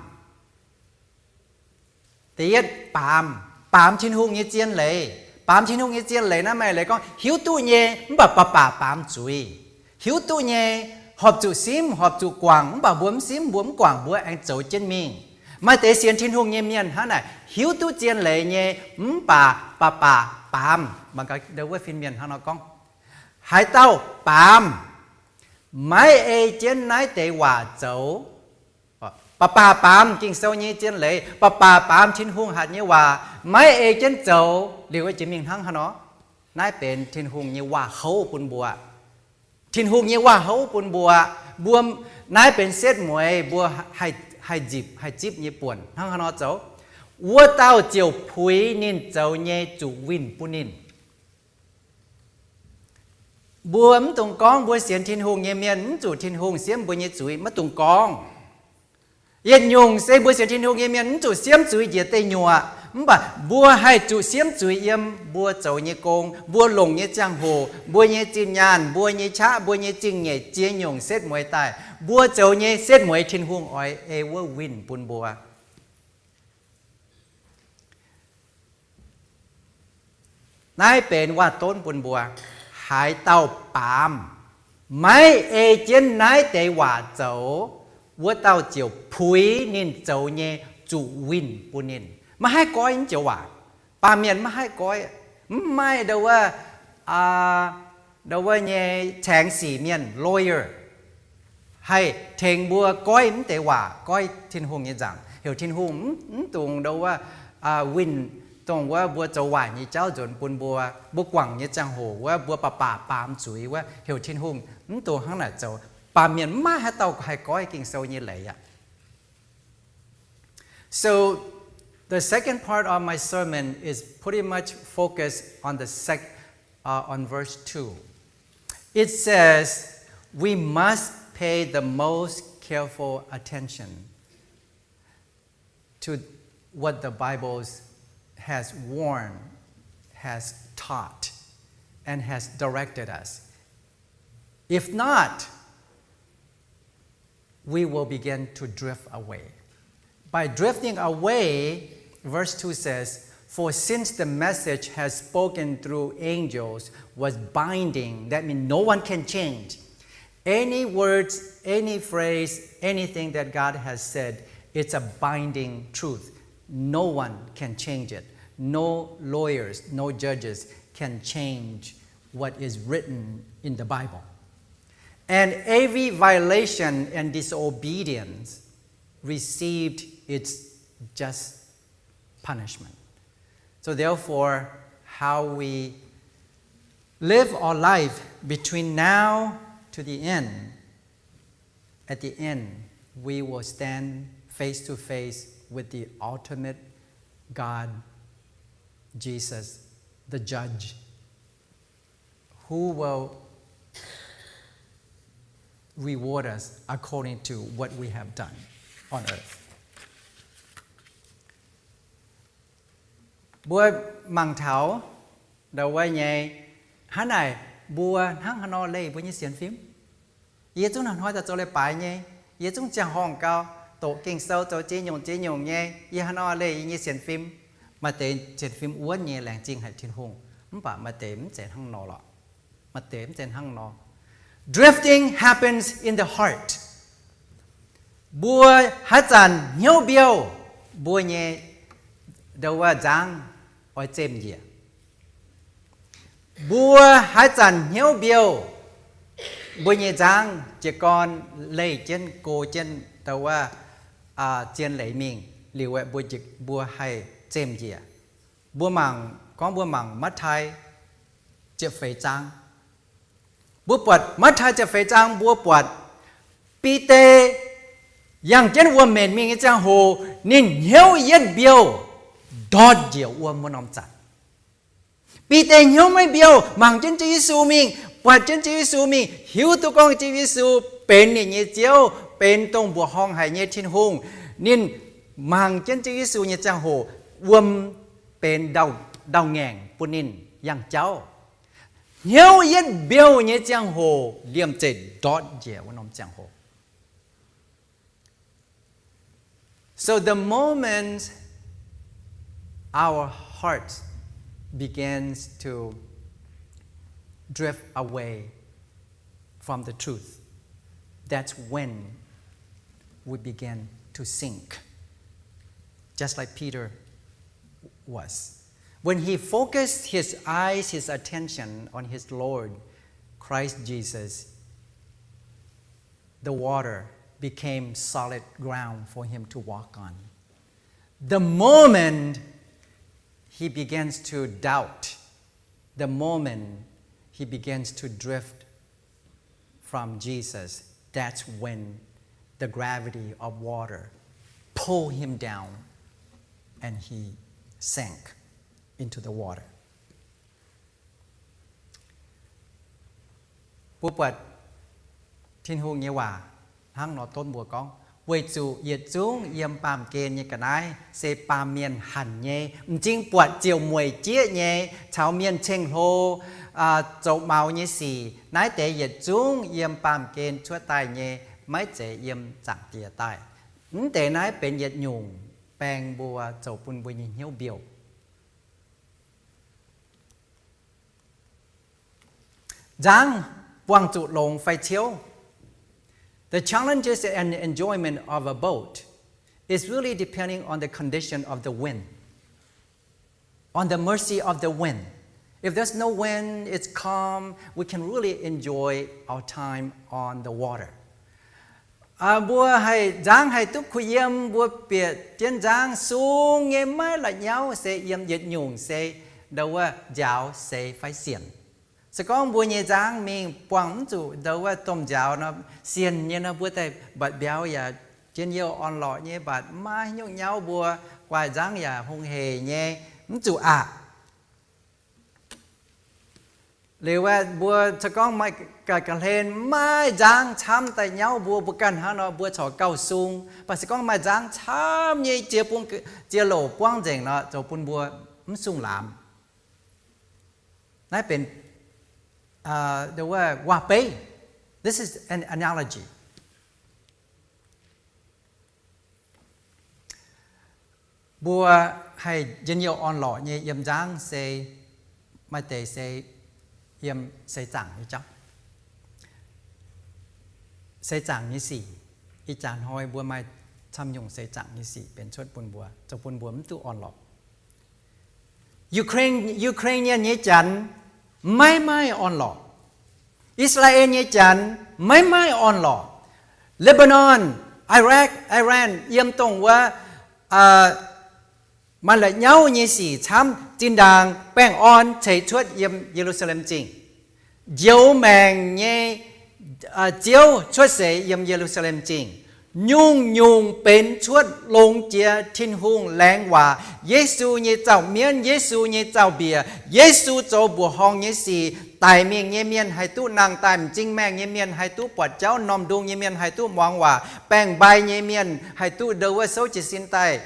Da'yietv, baamz, baamz Tin-Hungh nyei zien leiz. Baamz Tin-Hungh nyei zien leiz naaiv maaih leiz gorngv hiuv duqv nyei mv baac baac baac baamz zuiz. Hiuv duqv nyei, horpc zuqc simv, horpc zuqc guangc, mv baac mbuo mv simv, mbuo mv guangc, mbuo aengx zoux jienv mingh. Maaih deix sienx Tin-Hungh nyei mienh hnangv naaic, hiuv duqv zien leiz nyei mv baac baac baac baamz. Mangc gaax ndau wuov fin-mienh hnangv nor gorngv, haaix dauh baamz, maiv ei jienv naaiv deix waac zoux, baac baac baamz Ging-Sou nyei zien leiz, baac baac baamz Tin-Hungh hatc nyei waac, maiv ei jienv zoux, liuz jiex mingh hnangv haaix nor? Naaiv benx Tin-Hungh nyei waac-houv bun mbuo. Tin-Hungh nyei waac-houv bun mbuo. Mbuo, naaiv benx setv mueiz mbuo haih nzipc haih zipv nyei buonc. Hnangv haaix nor zoux? Wuov dauh ziouc puix ninh zoux nyei zuqc winh bun ninh. Mbuo mv dungx gorngv, mbuo sienx Tin-Hungh nyei mienh mv zuqc Tin-Hungh siemv mbuo nyei zuiz, maiv dungx gorngv. Yietc nyungc se mbuo sienx Tin-Hungh nyei mienh mv zuqc siemv zuiz njiec deic nyuoqc, mv baac mbuo haih zuqc siemv zuiz yiem mbuo zoux nyei gong, mbuo longc nyei ziangh hoc, mbuo nyei zinh nyaanh, mbuo nyei qaqv, mbuo nyei zingh nyeic, ziex nyungc setv mueiz daaih. Mbuo zoux nyei setv mueiz Tin-Hungh oix ei wuov winh bun mbuo. Naaiv benx waac-donv bun mbuo, haaix dauh baamz, maiv ei jienv naaiv deix waac zoux, wuov dauh ziouc puix ninh zoux nyei zuqc winh bun ninh. Maiv haih goiv naaiv joux waac. Baamh mienh maiv haih goiv. Mv maaih ndau wuov, ndau wuov nyei caengx sic mienh, lawyer, haih tengx mbuo goiv mv deix waac, goiv Tin-Hungh nyei nzaangc, heuc Tin-Hungh mv dungx ndau wuov winh, dongh wuov mbuo zoux waaic nyei jauv nzuonx bun mbuo, mbuo guangc nyei ziangh hoc wuov mbuo baac baac baamz zuiz wuov, heuc Tin-Hungh mv dungx hnangv naaic zoux. Baamh mienh maiv maaih haaix dauh haih goiv Ging-Sou nyei leiz aqv. So, the second part of my sermon is pretty much focused on the sec- uh, on verse two. It says we must pay the most careful attention to what the Bible has warned, has taught, and has directed us. If not, we will begin to drift away. By drifting away, verse two says, for since the message has spoken through angels was binding, that means no one can change. Any words, any phrase, anything that God has said, it's a binding truth. No one can change it. No lawyers, no judges can change what is written in the Bible. And every violation and disobedience received its just punishment. So therefore, how we live our life between now to the end, at the end, we will stand face to face with the ultimate God, Jesus, the judge, who will reward us according to what we have done on earth. Mbuo mangc taux ndau wuov nyei, hnangv naaic mbuo hnangv haaix nor leih mbuo nyei sienx fim? Yie zungv hnoi-hnoi daaih zoux leiz-baaix nyei, yie zungv ziangh horngh gau. doqc Ging-Sou, zoux ziex nyungc ziex nyungc nyei, yie hnangv nor leih yie nyei sienx fim. Maaih deix sienx fim wuonv nyei, laengz zingh haic Tin-Hungh. Mv baac maaih deix mv zeiz hnangv nor lorqc. Maaih deix mv zeiz hnangv nor. Drifting happens in the heart. Mbuo haaix zanc hnyouv mbiouh, mbuo nyei, ndo wuov, nzangv oix zemh njiec. Mbuo haaix zanc hnyouv mbiouh, mbuo nyei nzangv jiez gorn leih jienv, go jienv, ndo wuov, zien leiz mingh liuz, mbuo, mbuo haih zemh njiec. Mbuo mangc, gorngv mbuo mangc Matv^tai ziepc feix zaang. Mbuo buatc Matv^tai ziepc feix zaang, mbuo buatc Bide yangh jienv wuom-mbenc mingh nyei ziangh hoc, ninh hnyouv yietv mbiouh, ndortv njiec wuom wuov norm zanc. Bide hnyouv maiv mbiouh, mangc jienv Ziouv Yesu mingh, buatc jienv Ziouv Yesu mingh, hiuv duqv gorngv Ziouv Yesu benx ninh nyei Ziouv, benx dongh mbuoqc horngh haic nyei Tin-Hungh. Ninh mangc jienv Ziouv Yesu nyei ziangh hoc, wuom benx ndau-ngaengc bun ninh yangh jauv. Hnyouv yietv mbiouh nyei ziangh hoc, liemh zeih ndortv njiec wuov norm ziangh hoc. So the moment our heart begins to drift away from the truth, that's when we begin to sink. Just like Peter was. When he focused his eyes, his attention on his Lord, Christ Jesus, the water became solid ground for him to walk on. The moment he begins to doubt, the moment he begins to drift from Jesus, that's when the gravity of water pull him down and he sank into the water. Mbuo buatc Tin-Hungh nyei waac hnangv nor tov mbuo gorngv, weic zuqc yietc zungv yiem baamh gen nyei ga'naaiv se baamh mienh hanc nyei, m'zing buatc ziouc mueic jieqv nyei, caux mienh ceng-hlo zoux maux nyei sic. Naaiv deix yietc zungv yiem baamh gen cuotv daaih nyei, maiv zeiz yiem Zaangc Diex daaih. Mv deix naaiv benx yietc nyungc baeng mbuo, zoux bun mbuo nyei hnyouv mbiouh. Nzangv buangh zuqc longx fai ciouv. The challenges and enjoyment of a boat is really depending on the condition of the wind, on the mercy of the wind. If there's no wind, it's calm, we can really enjoy our time on the water. Mbuo haih nzangv haih duqv kuh yiem, mbuo bieqc jienv nzangv sung nyei, maiv la'nyauv, se yiem yietc nyungc se ndo wuov nziaaux seix fai sienc. Se gorngv mbuo nyei nzangv mingh buangh mv zuqc ndo wuov domh nziaaux nor, sienc nyei nor, mbuo daaih mbatc mbiauz yaac njien-youh orn-lorqc nyei, mbatc maiv nyungc nyauv, mbuo guaaih nzangv yaac hungh heic nyei, mv zuqc aqc. Liuz aeqv, mbuo se gorngv maaih ga'hlen maiv nzangv camv daaih nyauv mbuo, mbuo ganh hnangv nor mbuo corc gauh sung. Mv baac se gorngv maaih nzangv camv nyei, ziex bung, ziex louc buangv nzengc nor, zoux bun mbuo mv sung laamz. Naaiv benx waac-beiv. This is an analogy. Mbuo haih njien-youh orn-lorqc nyei yiem nzangv se maaih deix se yiem seix zaangc nyei jauv. Seix zaangc nyei sic, ih jaax hnoi mbuo maaih camv nyungc seix zaangc nyei sic benx cuotv bun mbuo, zoux bun mbuo mv duqv orn-lorqc. Ukraine, Ukrainian nyei janx maiv maaih orn-lorqc. Israel nyei janx maiv maaih orn-lorqc. Lebanon, Iraq, Iran, yiem dongh wuov maaih la'nyauv nyei sic camv, zinh ndaangc baengh orn ceix cuotv yiem Ye^lu^saa^lem Zingh. Njoux maengc nyei Ziouv cuotv seix yiem Ye^lu^saa^lem Zingh. Nyungc-nyungc benx cuotv longx jiex Tin-Hungh laengz waac. Yesu nyei zaux-mienv, Yesu nyei zaux-mbiec, Yesu zoux mbuoqc horngh nyei sic, daic mingh nyei mienh haih duqv nangh daaih, m'zing maengh nyei mienh haih duqv buatc jauv, m'normh ndung nyei mienh haih duqv muangx waac, baengc mbai nyei mienh haih duqv ndo wuov souv jiez sin daaih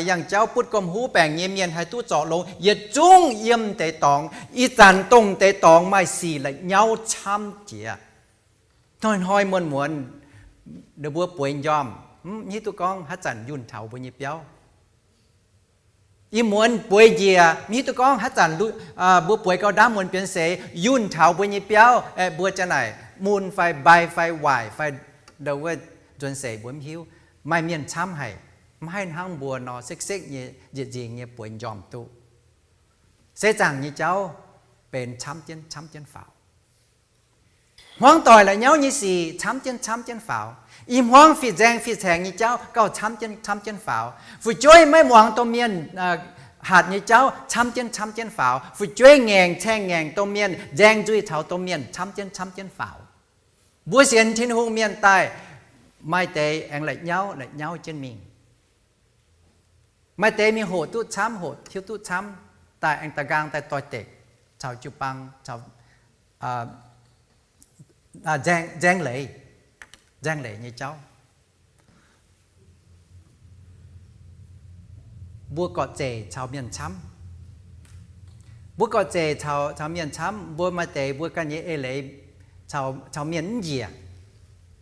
yangh jauv, butv gomh huv baengc nyei mienh haih duqv zorc longx. Yietc zungv yiem deix dorngx. Ih zanc dongh deix dorngx maaih sic la'nyauv camv jiex. Hnoi-hnoi muonz-muonz ninh mbuo bueix njormh, Mv hiuv duqv gorngv haaix zanc yunh taux mbuo nyei biauv. Ih muonz bueix njiec, mv hiuv duqv gorngv haaix zanc mbuo bueix gauh ndaamv muonz bienx seix, yunh taux mbuo nyei biauv, mbuo ziang naaic mun fai mbai fai waaic fai ndo wuov nzuonx seix mbuo mv hiuv. Maaih mienh camv haic, mv haih hnangv mbuo nor sekv-sekv nyei njiec nzingx nyei bueix njormh duqv. Seix zaangc nyei jauv benx camv jienv camv jienv faaux. Hmuangv doic la'nyauv nyei sic camv jienv camv jienv faaux. Ih hmuangv fih nzaeng fih caengx nyei jauv gauh camv jienv camv jienv faaux. Fu'jueiv maiv muangx domh mienh hatc nyei jauv camv jienv camv jienv faaux. Fu'jueiv ngaengc caeng ngaengc domh mienh, nzaeng nzuih taux domh mienh camv jienv camv jienv faaux. Mbuo sienx Tin-Hungh mienh daaih, maaih deix aengx la'nyauv la'nyauv jienv mingh. Maaih deix mingh hoqc duqv camv, hoqc tiuv duqv camv, daaih aengx da'nqaang daaih doix-dekc caux jiu-baang, caux nzaeng leiz, nzaeng leiz nyei jauv. Mbuo gorqv-zeic caux mienh camv. Mbuo gorqv-zeic caux mienh camv, mbuo maaih deix mbuo ganh nyei eix leiz caux mienh mv njiec.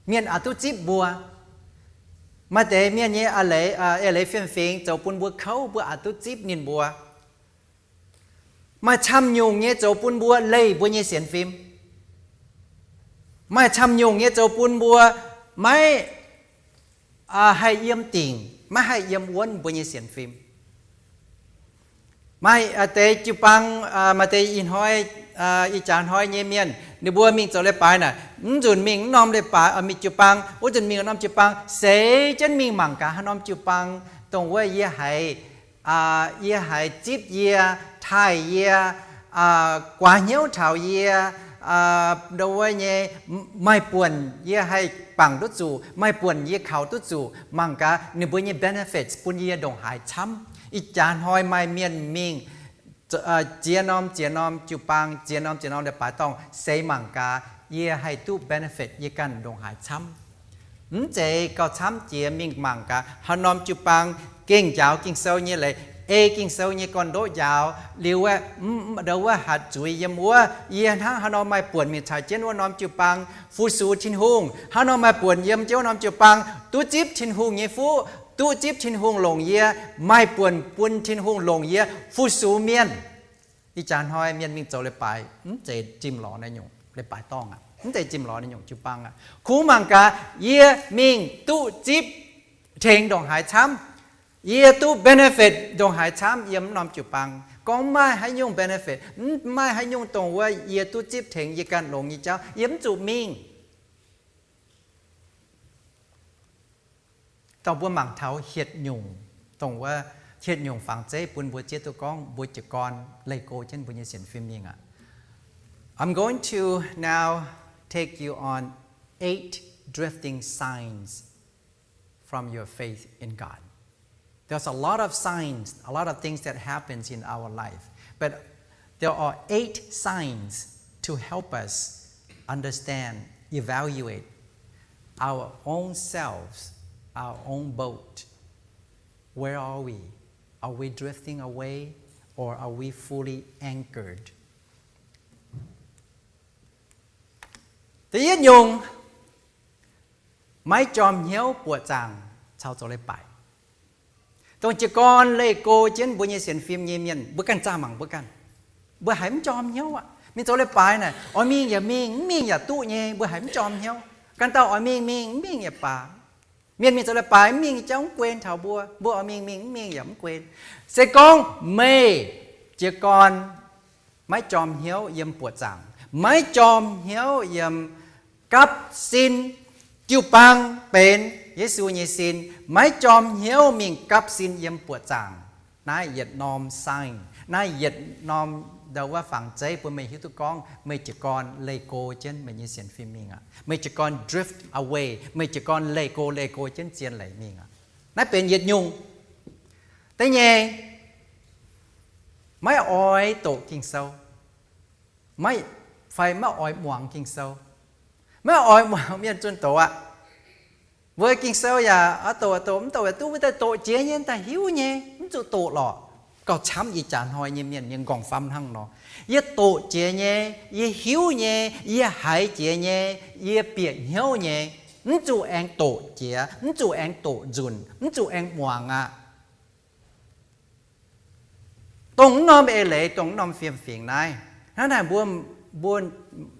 Mienh aqc duqv zipv mbuo. Maaih deix mienh nyei eix leiz fiem-fingx zoux bun mbuo kouv, mbuo aqc duqv zipv ninh mbuo. Maaih camv-nyungc nyei zoux bun mbuo leih mbuo nyei sienx fim. Maaih camv-nyungc nyei zoux bun mbuo maiv haih yiem dingc, maiv haih yiem wuonv mbuo nyei sienx fim. Maaih deix jiu-baang, maaih deix ih hnoi, ih jaax hnoi nyei mienh, ninh mbuo mingh zoux leiz-baaix naaic, mv nzunc mingh mv norm leiz-baaix, mingh jiu-baang, wuov nzunc mingh norm jiu-baang, seix jienv mingh mangc gaax haaix norm jiu-baang dongh wuov yie haiz yie haiz zipv yie, taaih yie, guaax hnyouv taux yie, ndo wuov nyei, maaih buonc yie haih bangc duqv zuqc, maaih buonc yie kaux duqv zuqc. Mangc gaax ninh mbuo nyei benefits bun yie ndongc haaix camv. Ih jaax hnoi maaih mienh mingh ziex norm ziex norm jiu-baang, ziex norm ziex norm leiz-baaix dorngh, seix mangc gaax yie haih duqv benefit yie ganh ndongc haaix camv. Mv zeiz gauh camv jiex mingh mangc gaax haaix norm jiu-baang gengh njaaux Ging-Sou nyei leiz, ei Ging-Sou nyei gorn-ndoqv njaaux liuz, ndo wuov hatc zuiz yiem wuov, yie hnangv haaix nor maaih buonc mingh caux jienv wuov norm jiu-baang fu-sux Tin-Hungh, haaix nor maaih buonc yiem jienv wuov norm jiu-baang duqv zipv Tin-Hungh nyei fuqv, duqv zipv Tin-Hungh longc yie, maaih buonc bun Tin-Hungh longc yie fu-sux mienh. Ih jaax hnoi mienh mingh zoux leiz-baaix mv zeiz jimv lorz naaiv nyungc leiz-baaix dorngh aqv, mv zeiz jimv lorz naaiv nyungc jiu-baang aqv. Kungx mangc gaax yie mingh duqv zipv tengx ndongc haaix camv, yie duqv benefit ndongc haaix camv yiem wuov norm jiu-baang. Gorngv maaih haaix nyungc benefit, mv maaih haaix nyungc dongh wuov yie duqv zipv tengx yie ganh longx nyei jauv, yie mv zuqc mingh. Dongh mbuo mangc taux hietc nyungc, dongh wuov hietc nyungc fangx zeiv bun mbuo zieqv duqv gorngv mbuo jiez gorn leih go jienv mbuo nyei sienx fim mingh aqv. I'm going to now take you on eight drifting signs from your faith in God. There's a lot of signs, a lot of things that happens in our life, but there are eight signs to help us understand, evaluate our own selves, our own boat. Where are we? Are we drifting away or are we fully anchored? Da'yietv nyungc, maiv jorm hnyouv buoqc zaangc caux zoux leiz-baaix. Dongh jiez gorn leih go jienv mbuo nyei sienx fim nyei mienh, mbuo ganh zaah mangc mbuo ganh. Mbuo haiz mv jorm hnyouv aqv. Mingh zoux leiz-baaix naaic, oix mingh yaac mingh, mv mingh yaac duqv nyei, mbuo haiz mv jorm hnyouv. Ganh dauh oix mingh mingh, mv mingh yaac baac. Mienh mingh zoux leiz-baaix mv mingh nyei jauv mv guen taux mbuo, mbuo oix mingh mingh, mv mingh yaac mv guen. Se gorngv meih jiez gorn maiv jorm hnyouv yiem buoqc zaangc, maiv jorm hnyouv yiem gapv sin, jiu-baang benx Yesu nyei sin, maiv jorm hnyouv mingh gapv sin yiem buoqc zaangc, naaiv yietc norm sign, naaiv yietc norm ndo wuov fangx zeiv bun meih hiuv duqv gorngv meih jiez gorn leih go jienv meih nyei sienx fim mingh aqv. Meih jiez gorn drift away, meih jiez gorn leih go, leih go jienv zien leiz mingh aqv. Naaiv benx yietc nyungc. Da'nyeic, maiv oix doqc Ging-Sou, maiv, fai maiv oix muangx Ging-Sou. Maiv oix muangx mienh zunh doqc aqv. Mbuo Ging-Sou yaac doqc doqc mv doqc yaac duqv, mbuo daaih doqc jiex nyei, daaih hiuv nyei, mv zuqc doqc lorqc. Gauh camv ih jaax hnoi nyei mienh nyei nqorngv-famv hnangv nor. Yie doqc jiex nyei, yie hiuv nyei, yie haiz jiex nyei, yie bieqc hnyouv nyei. Mv zuqc aengx doqc jiex, mv zuqc aengx doqc nzunc, mv zuqc aengx muangx aqv. Dongh mv norm eix leiz, dongh mv norm fiem-fingx naaiv. Hnangv naaic mbuo, mbuo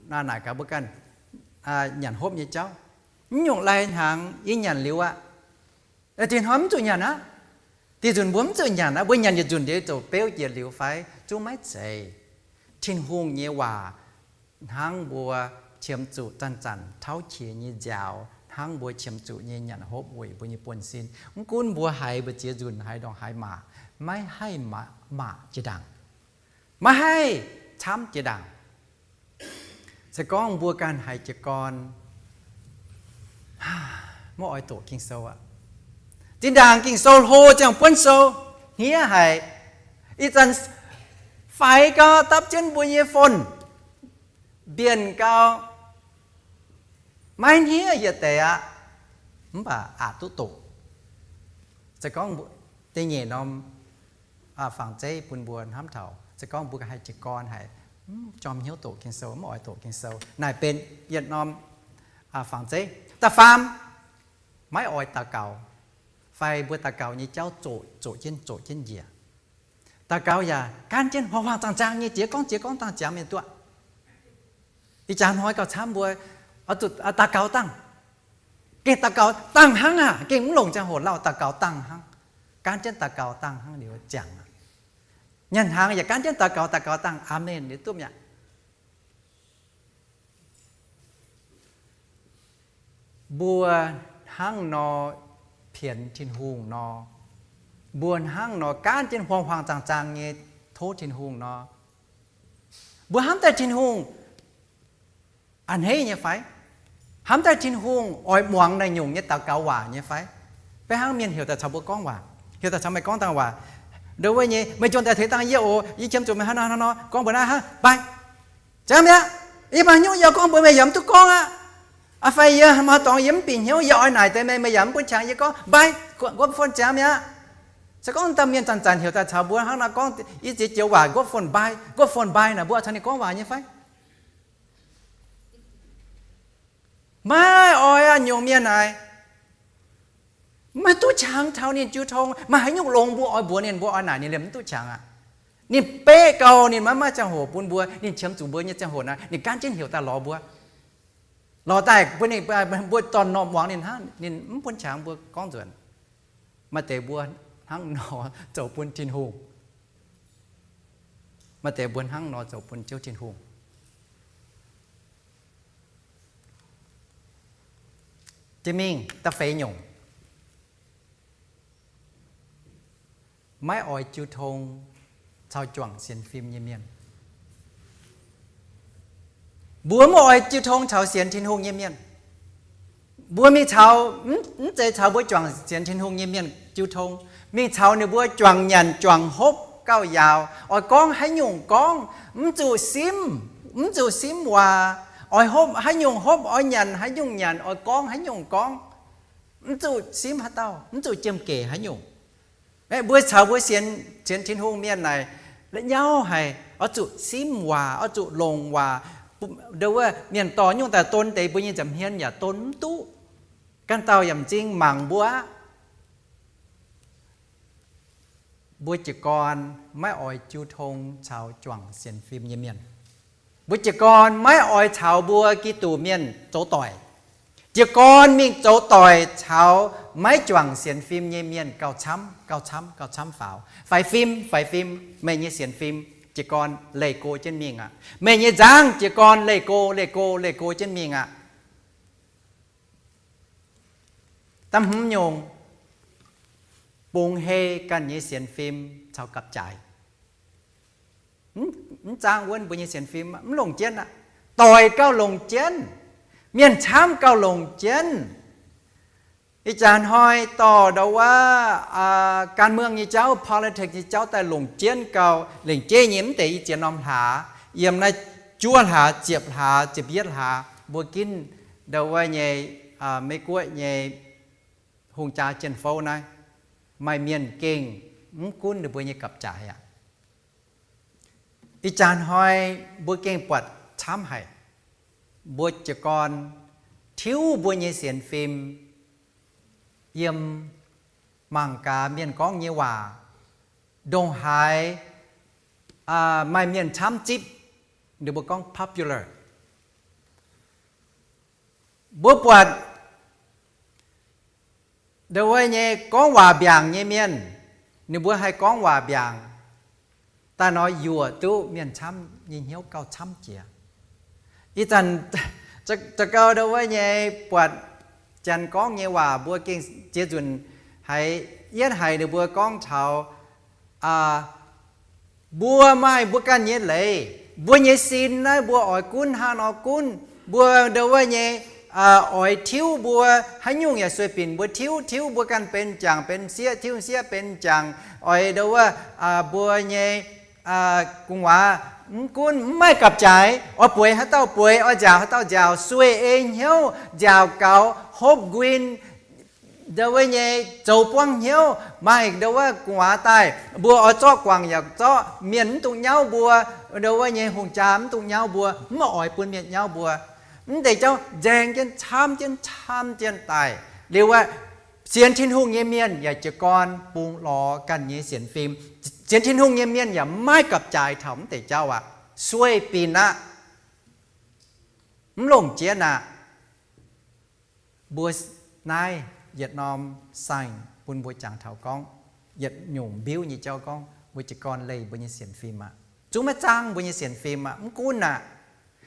naaic gaax mbuo ganh nyanc hopv nyei jauv, mv nyungc lai hnaangx yie nyanc liuz aqv. Diex hnoi mv zuqc nyanc aqv. Diex nzunc mbuo mv zuqc nyanc aqv. Mbuo nyanc yietc nzunc liuz ziouc beuv jiex liuz fai? Zungv maiv zeiz. Tin-Hungh nyei waac hnangv mbuo qiemx zuqc zanc-zanc tauv qiex nyei nziaaux, hnangv mbuo qiemx zuqc nyei nyanc hopv weic mbuo nyei buonv-sin. Mv gunv mbuo haiz mbu'ziex nzunc, haiz ndongc haaix maac, maiv haih maac jiex ndaangc, maiv haih camv jiex ndaangc. Se gorngv mbuo ganh haiz jiez gorn, maiv oix doqc Ging-Sou aqv. Zinh ndaangc Ging-Sou hlo ziangh buonv sou, hniev haic. Ih zanc faix gau dapv jienv mbuo nyei phone, mbienc gau, maiv hniev yietc deix aqv, mv baac aqc duqv doqc. Se gorngv da'nyeic norm fangx zeiv bun mbuo hnamv taux, se gorngv mbuo haih jiez gorn haic, jorm hnyouv doqc Ging-Sou, mv oix doqc Ging-Sou, naaic benx yietc norm fangx zeiv. Da'faam, maiv oix daux gaux, fai mbuo daux gaux nyei jauv zoqc, zoqc jienv, zoqc jienv njiec. Daux gaux yaac gaanv jienv huaang-huaang zaang-zaang nyei jiex gorngv jiex gorngv dangh ziangx mienh duqv. Ih jaax hnoi gauh camv mbuo oix zuqc daux gaux dangh, gengh daux gaux dangh hnangv aqv, gengh mv longc ziangh hoc lauh, daux gaux dangh hnangv, gaanv jienv daux gaux dangh hnangv liuz ziangx aqv. Nyanc hnaangx yaac gaanv jienv daux gaux, daux gaux dangh, aamen liuz duqv mi'aqv. Mbuo hnangv nor pienx Tin-Hungh nor, mbuo hnangv nor gaanv jienv huaang-huaang zaang-zaang nyei tov Tin-Hungh nor, mbuo hnamv daaih Tin-Hungh a'hneiv nyei fai? Hnamv daaih Tin-Hungh oix muangx naaiv nyungc nyei daux gaux waac nyei fai? Beiv hnangv mienh heuc daaih caux mbuo gorngv waac, heuc daaih caux meih gorngv dangh waac, ndo wuov nyei, meih jomc daaih tengx dangh yie oc, yie qiemx zuqc meih hnangv nor hnangv nor, gorngv mbuox naaiv hnangv, mbaih, ziangx mi'aqv. Yie maaih hnyouv yie gorngv mbuox meih yaac mv duqv gorngv aqv. Aa fai yie maaih dorngx yie mv bieqc hnyouv yie oix naaic deix meih, meih yaac mv bun qangx yie gorngv, mbaih, guopv phone ziangx mi'aqv. Se gorngv dauh mienh zanc-zanc heuc daaih caux mbuo hnangv nor gorngv i ziex joux waac, guopv phone mbaih, guopv phone mbaih naaic, mbuo oix caux ninh gorngv waac nyei fai? Maiv oix aqv. Nyungc mienh naaic, maiv duqv qangx taux ninh jiu tong. Maaih haaix nyungc longx mbuo oix mbuox ninh, mbuo oix naaic ninh liemh mv duqv qangx aqv. Ninh beqv gau, ninh maiv maaih ziangh hoc bun mbuo, ninh qiemx zuqc mbuo nyei ziangh hoc naaic, ninh gaanv jienv heuc daaih lorz mbuo. Lorz daaih bun ninh, mbuo dorn-norm muangx ninh hnangv, ninh mv bun qangx mbuo gorngv nzuonx. Maaih deix mbuo hnangv nor zoux bun Tin-Hungh. Maaih deix mbuo hnangv nor zoux bun Ziouv Tin-Hungh. Jiex mingh da'feix nyungc, maiv oix jiu tong caux juangc sienx fim nyei mienh. Mbuo mv oix jiu tong caux sienx Tin-Hungh nyei mienh. Mbuo mingh caux, mv zeiz caux mbuo juangc sienx Tin-Hungh nyei mienh jiu tong, mingh caux ninh mbuo juangc nyanc juangc hopv gauh yaauc. Oix gorngv haaix nyungc gorngv, mv zuqc simv, mv zuqc simv waac. Oix hopv haaix nyungc hopv, oix nyanc haaix nyungc nyanc, oix gorngv haaix nyungc gorngv, mv zuqc simv haaix dauh, mv zuqc jiem-gec haaix nyungc. Mbuo caux mbuo sienx, sienx Tin-Hungh mienh naaic, la'nyauv haic, oix zuqc simv waac, oix zuqc longc waac. Ndo wuov mienh dorh nyungc daaih don deix mbuo nyei nza'hmien yaac don mv duqv. Ganh dauh yaac m'zing mangc mbuo aqv. Mbuo jiez gorn maiv oix jiu tong caux juangc sienx fim nyei mienh. Mbuo jiez gorn maiv oix caux mbuo Giduc mienh zoux doic. Jiez gorn mingh zoux doic caux maiv juangc sienx fim nyei mienh gauh camv, gauh camv, gauh camv faaux. Faix fim, faix fim, meih nyei sienx fim jiez gorn leih go jienv mingh aqv. Meih nyei nzangv jiez gorn leih go, leih go, leih go jienv mingh aqv. Da'hmz nyungc, bungx hei ganh nyei sienx fim caux gapv-jaaix. Mv, mv zaangv wuonv mbuo nyei sienx fim, mv longc jienv aqv. Doic gauh longc jienv. Mienh camv gauh longc jienv. Ih jaax hnoi dorh ndau wuov, aa, การเมือง nyei jauv, politics nyei jauv daaih longc jienv gauh lengc jeiv nyei. Mv deix i ziex norm hlaax, yiem naaiv juov hlaax, ziepc hlaax, ziepc yietv hlaax, mbuo ginv ndau wuov nyei, aa, Meiv-Guoqv nyei hungh jaa jien-fouv naaiv, maaih mienh gengh mv gunv ninh mbuo nyei gapv-jaaix aqv. Ih jaax hnoi mbuo gengh buatc camv haic. Mbuo jiez gorn tiuv mbuo nyei sienx fim yiem mangc gaax mienh gorngv nyei waac, ndongc haaix maaih mienh camv zipv, ninh mbuo gorngv popular. Mbuo buatc ndongc wuov nyei gorngv waac mbiaangc nyei mienh, ninh mbuo haih gorngv waac mbiaangc daaih nor, yuoqc duqv mienh camv nyei hnyouv gauh camv jiex. Ih zanc za'gengh ndongc wuov nyei buatc janx gorngv nyei waac mbuo gengh ziex nzunc haiz yietv haic ninh mbuo gorngv taux mbuo maaih mbuo ganh nyei leiz, mbuo nyei sin naaiv mbuo oix gunv hnangv nor gunv, mbuo ndongc wuov nyei oix tiuv mbuo haaix nyungc yaac sueih binc mbuo tiuv, tiuv mbuo ganh benx jangc benx sieqv, tiuv sieqv benx jangc, oix ndongc wuov mbuo nyei gu'nguaaz mv gunv mv maaih gapv-jaaix, oix bueix haaix dauh bueix, oix nziaauc haaix dauh nziaauc, sueih ei hnyouv, nziaauc gaux, hopv nquin, ndongc wuov nyei zoux buangv hnyouv, maaih ndongc wuov gu'nguaaz daaih, mbuo oix zorqv guangc yaac zorqv, mienh mv dungx nyauv mbuo, ndongc wuov nyei hungh jaa mv dungx nyauv mbuo, mv oix bun mienh nyauv mbuo. Mv deix jauv nzaeng jienv camv jienv camv jienv daaih. Liuz aqv, sienx Tin-Hungh nyei mienh yaac jiez gorn bungx lorz ganh nyei sienx fim. Sienx Tin-Hungh nyei mienh yaac maiv gapv-jaaix taux mv deix jauv aqv. Sueih binc aqv. Mv longc jienv aqv. Mbuo naaiv yietc norm sign bun mbuo jangx taux gorngv, yietc nyungc mbiuv nyei jauv gorngv mbuo jiez gorn leih mbuo nyei sienx fim aqv. Zungv maiv zaangv mbuo nyei sienx fim aqv. Mv gunv aqv.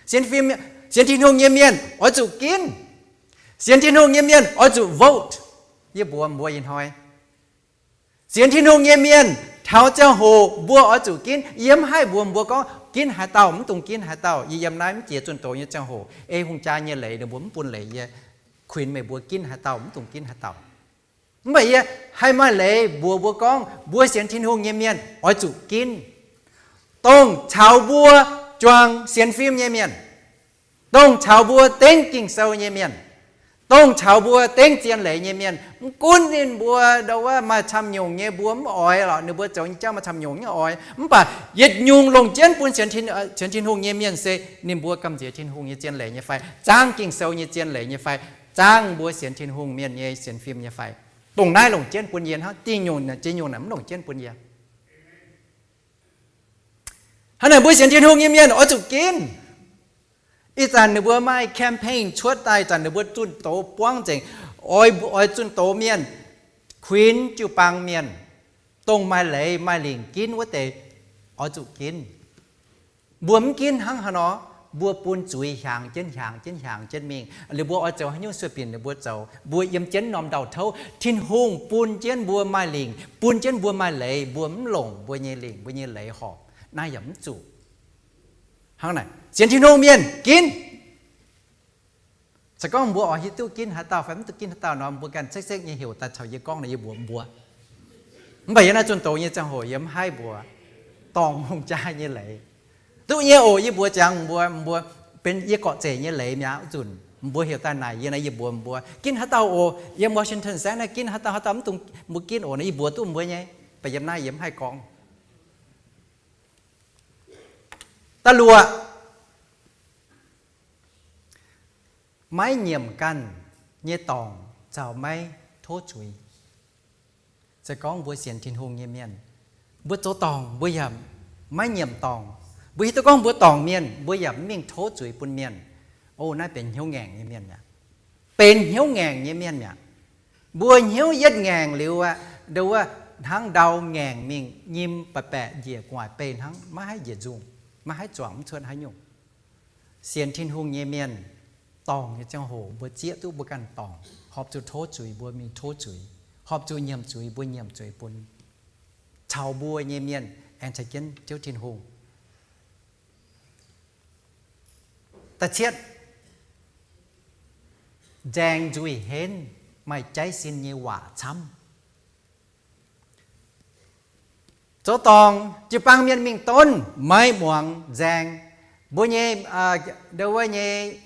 Sienx fim, sienx Tin-Hungh nyei mienh oix zuqc ginv. Sienx Tin-Hungh nyei mienh oix zuqc vote. Yie mbuox mbuo ih hnoi, sienx Tin-Hungh nyei mienh taux ziangh hoc mbuo oix zuqc ginv. Yie mv haih mbuox mbuo gorngv ginv haaix dauh, mv dungx ginv haaix dauh. Yie yiem naaiv mv jiex zunh doz nyei ziangh hoc, ei hungh jaa nyei leiz ninh mbuo mv bun leiz yie kuinx meih mbuo ginv haaix dauh, mv dungx ginv haaix dauh. Mv baac yie haih maaih leiz mbuox mbuo gorngv mbuo sienx Tin-Hungh nyei mienh oix zuqc ginv, dongh caux mbuo juangc sienx fim nyei mienh, dongh caux mbuo dengv Ging-Sou nyei mienh, dongh caux mbuo dengv zien leiz nyei mienh. Mv gunv ninh mbuo ndongc wuov maaih camv nyungc nyei mbuo mv oix lorqc, ninh mbuo zoux nyei jauv maaih camv nyungc mv oix, mv baac yietc nyungc longc jienv bun sienx Tin-Hungh nyei mienh se ninh mbuo gamh nziex Tin-Hungh nyei zien leiz nyei fai, zaangv Ging-Sou nyei zien leiz nyei fai, zaangv mbuo sienx Tin-Hungh mienh nyei sienx fim nyei fai. Dongh naaiv longc jienv bun yie hnangv. Dingh nyungc, ziex nyungc naaic mv longc jienv bun yie. Hnangv naaic mbuo sienx Tin-Hungh nyei mienh oix zuqc ginv. Ih zanc ninh mbuo maaih campaign cuotv daaih, ih zanc ninh mbuo zunh doz buangv nzengc, oix, oix zunh doz mienh, kuinx jiu-baang mienh, dongh maaih leiz maaih lingc ginv wuov deix, oix zuqc ginv. Mbuo mv ginv hnangv haaix nor? Mbuo bun zuiz hiaangx jienv hiaangx jienv hiaangx jienv mingh. Liuz mbuo oix zoux haaix nyungc sueih binc ninh mbuo zoux. Mbuo yiem jienv norm ndau-touv, Tin-Hungh bun jienv mbuo maaih lingc, bun jienv mbuo maaih leiz, mbuo mv longc mbuo nyei lingc mbuo nyei leiz horpc, naaiv yaac mv zuqc. Hnangv naaic sienx Tin-Hungh mienh ginv. Se gorngv mbuo oix hiuv duqv ginv haaix dauh fai mv duqv ginv haaix dauh nor, mbuo ganh sekv-sekv nyei heuc daaih caux yie gorngv nor, yie mbuox mbuo. Mv baac yiem naaiv zunh doz nyei ziangh hoc yie mv haih mbuox dorngc hungh jaa nyei leiz. Duqv nyei oc, yie mbuox ziangx mbuo, mbuo benx yie gorqv-zeic nyei leiz mi'aqv. Wuov nzunc mbuo heuc daaih naaic yie nor, yie mbuox mbuo ginv haaix dauh oc. Yiem Washington saengv naaiv ginv haaix dauh, haaix dauh mv dungx mbuo ginv oc nor, yie mbuox duqv mbuo nyei. Mv baac yiem naaiv yie mv haih gorngv. Da'luoqc, maiv nyiemc ganh nyei dorngc caux maiv tov zuiz. Se gorngv mbuo sienx Tin-Hungh nyei mienh, mbuo zoux dorngc mbuo yaac maiv nyiemc dorngc. Mbuo hiuv duqv gorngv mbuo dorngc mienh, mbuo yaac mv mingh tov zuiz bun mienh. O, naaiv benx hnyouv ngaengc nyei mienh mi'aqv. Benx hnyouv ngaengc nyei mienh mi'aqv. Mbuo hnyouv yietv ngaengc liuz aqv, ndongc wuov hnangv ndau ngaengc mingh, nyim baeqc baeqc njiec gu'nguaaic bei hnangv, maiv haih njiec nzungh, maiv haih zuangx mv cuotv haaix nyungc. Sienx Tin-Hungh nyei mienh, dorngc nyei ziangh hoc mbuo zieqv duqv mbuo ganh dorngc, horpc zuqc tov zuiz mbuo mingh tov zuiz, horpc zuqc nyiemc zuiz mbuo nyiemc zuiz bun caux mbuo nyei mienh aengx caux jienv Ziouv Tin-Hungh. Da'cietv, nzaeng nzuih henv maaih jaiv sin nyei waac camv. Zoux dorngc jiu-baang mienh mingh donv, maiv muangx nzaeng. Mbuo nyei, ndau wuov nyei,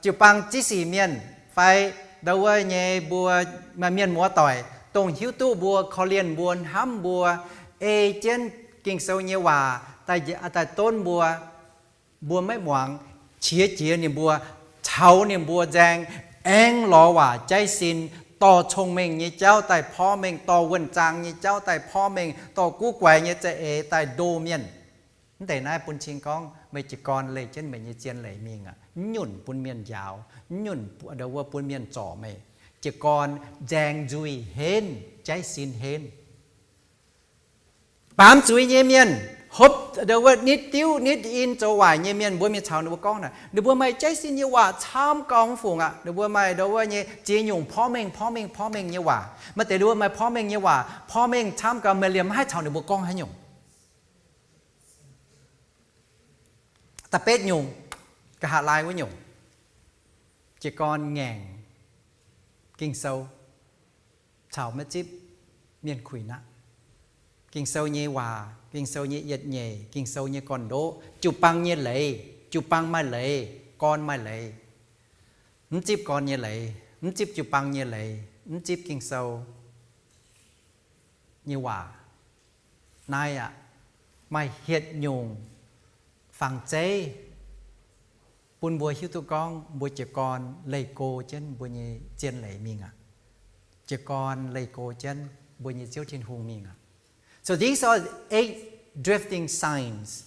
jiu-baang ziex sic mienh fai ndau wuov nyei mbuo maaih mienh muoz-doic dongh hiuv duqv mbuo, korv-lienh mbuo, hnamv mbuo, ei jienv Ging-Sou nyei waac daaih donv mbuo, mbuo maiv muangx, qiex jiez ninh mbuo, taux ninh mbuo nzaeng, aengx lorz waac jaiv sin, dorh cong-mengh nyei jauv daaih porv mengh, dorh wuonh zaang nyei jauv daaih porv mengh, dorh guv guaix nyei za'eix daaih ndo mienh. Mv deix naaiv bun cing gorngv meih jiez gorn leih jienv meih nyei zien leiz mingh aqv. Mv nyunc bun mienh njaaux, mv nyunc ndo wuov bun mienh zorc meih. Jiez gorn nzaeng nzuih henv, jaiv sin henv. Baamz zuiz nyei mienh, hopv ndo wuov nitv diuv nitv in zoux waaic nyei mienh, mbuo mingh caux ninh mbuo gorngv naaic, ninh mbuo maaih jaiv sin nyei waac camv gau fungc aqv. Ninh mbuo maaih ndo wuov nyei ziex nyungc porv mengh porv mengh porv mengh nyei waac. Maaih deix ninh mbuo maaih porv mengh nyei waac porv mengh camv gau, meih liemh maiv haih caux ninh mbuo gorngv haaix nyungc. Da'betv nyungc, nqa'haav laai wuov nyungc, jiez gorn ngaengc Ging-Sou caux maiv zipv mienh kuinx aqv. Ging-Sou nyei waac, Ging-Sou nyei yietc nyeic, Ging-Sou nyei gorn-ndoqv, jiu-baang nyei leiz, jiu-baang maaih leiz, gorn maaih leiz, mv zipv gorn nyei leiz, mv zipv jiu-baang nyei leiz, mv zipv Ging-Sou nyei waac. Naaiv aqv, maaih hietc nyungc fangx zeiv bun mbuo hiuv duqv gorngv mbuo jiez gorn leih go jienv mbuo nyei zien leiz mingh aqv. Jiez gorn leih go jienv mbuo nyei Ziouv Tin-Hungh mingh aqv. So these are eight drifting signs.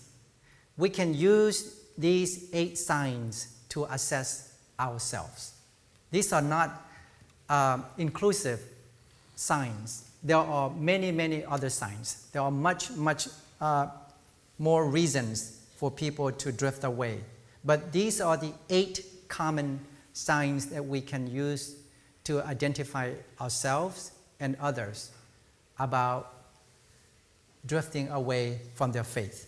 We can use these eight signs to assess ourselves. These are not um, inclusive signs. There are many, many other signs. There are much, much uh, more reasons for people to drift away. But these are the eight common signs that we can use to identify ourselves and others about drifting away from their faith.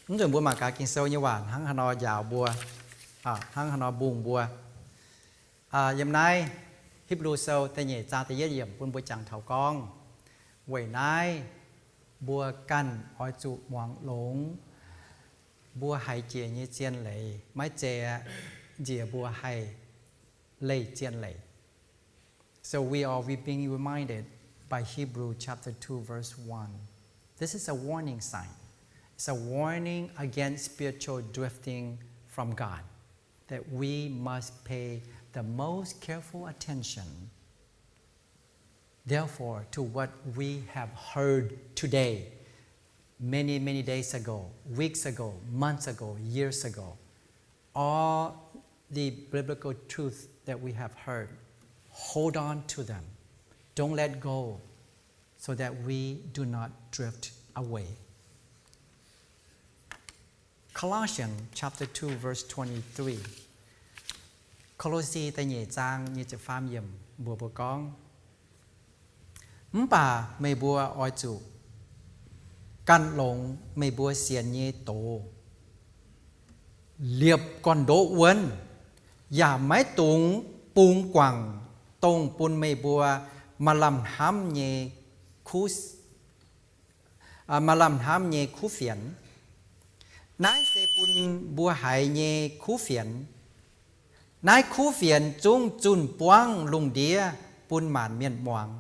Mv nzunc mbuo mangc gaax Ging-Sou nyei waac hnangv haaix nor njaaux mbuo, hnangv haaix nor mbungh mbuo. Yiem naaiv Hipv^lu Sou da'nyeic zaang da'yietv yiemc bun mbuo jangx taux gorngv, weic naaiv mbuo ganh oix zuqc muangx longx mbuo haiz jiex nyei zien leiz, maiv zeiz nziex mbuo haih leih zien leiz. So we are we being reminded by Hebrew chapter two verse one. This is a warning sign. It's a warning against spiritual drifting from God, that we must pay the most careful attention, therefore, to what we have heard today, many, many days ago, weeks ago, months ago, years ago. All the biblical truth that we have heard, hold on to them. Don't let go, so that we do not drift away. Colossians chapter two verse twenty-three. Ko^lo^si da'nyeic zaang nyic ziepc faam yiemc mbuox mbuo gorngv, mv baac meih mbuo oix zuqc gan longx meih mbuo sienx nyei doz, liepc gorn-ndoqv wuonv, yaac maiv dungx bungx guangc dongh bun meih mbuo maaih lamh hnamv nyei kuv maaih lamh hnamv nyei kuv fienx. Naaiv se bun mbuo haiz nyei kuv fienx. Naaiv kuv fienx zungv zunh buangv lungh ndiev bun maanc mienh muangx.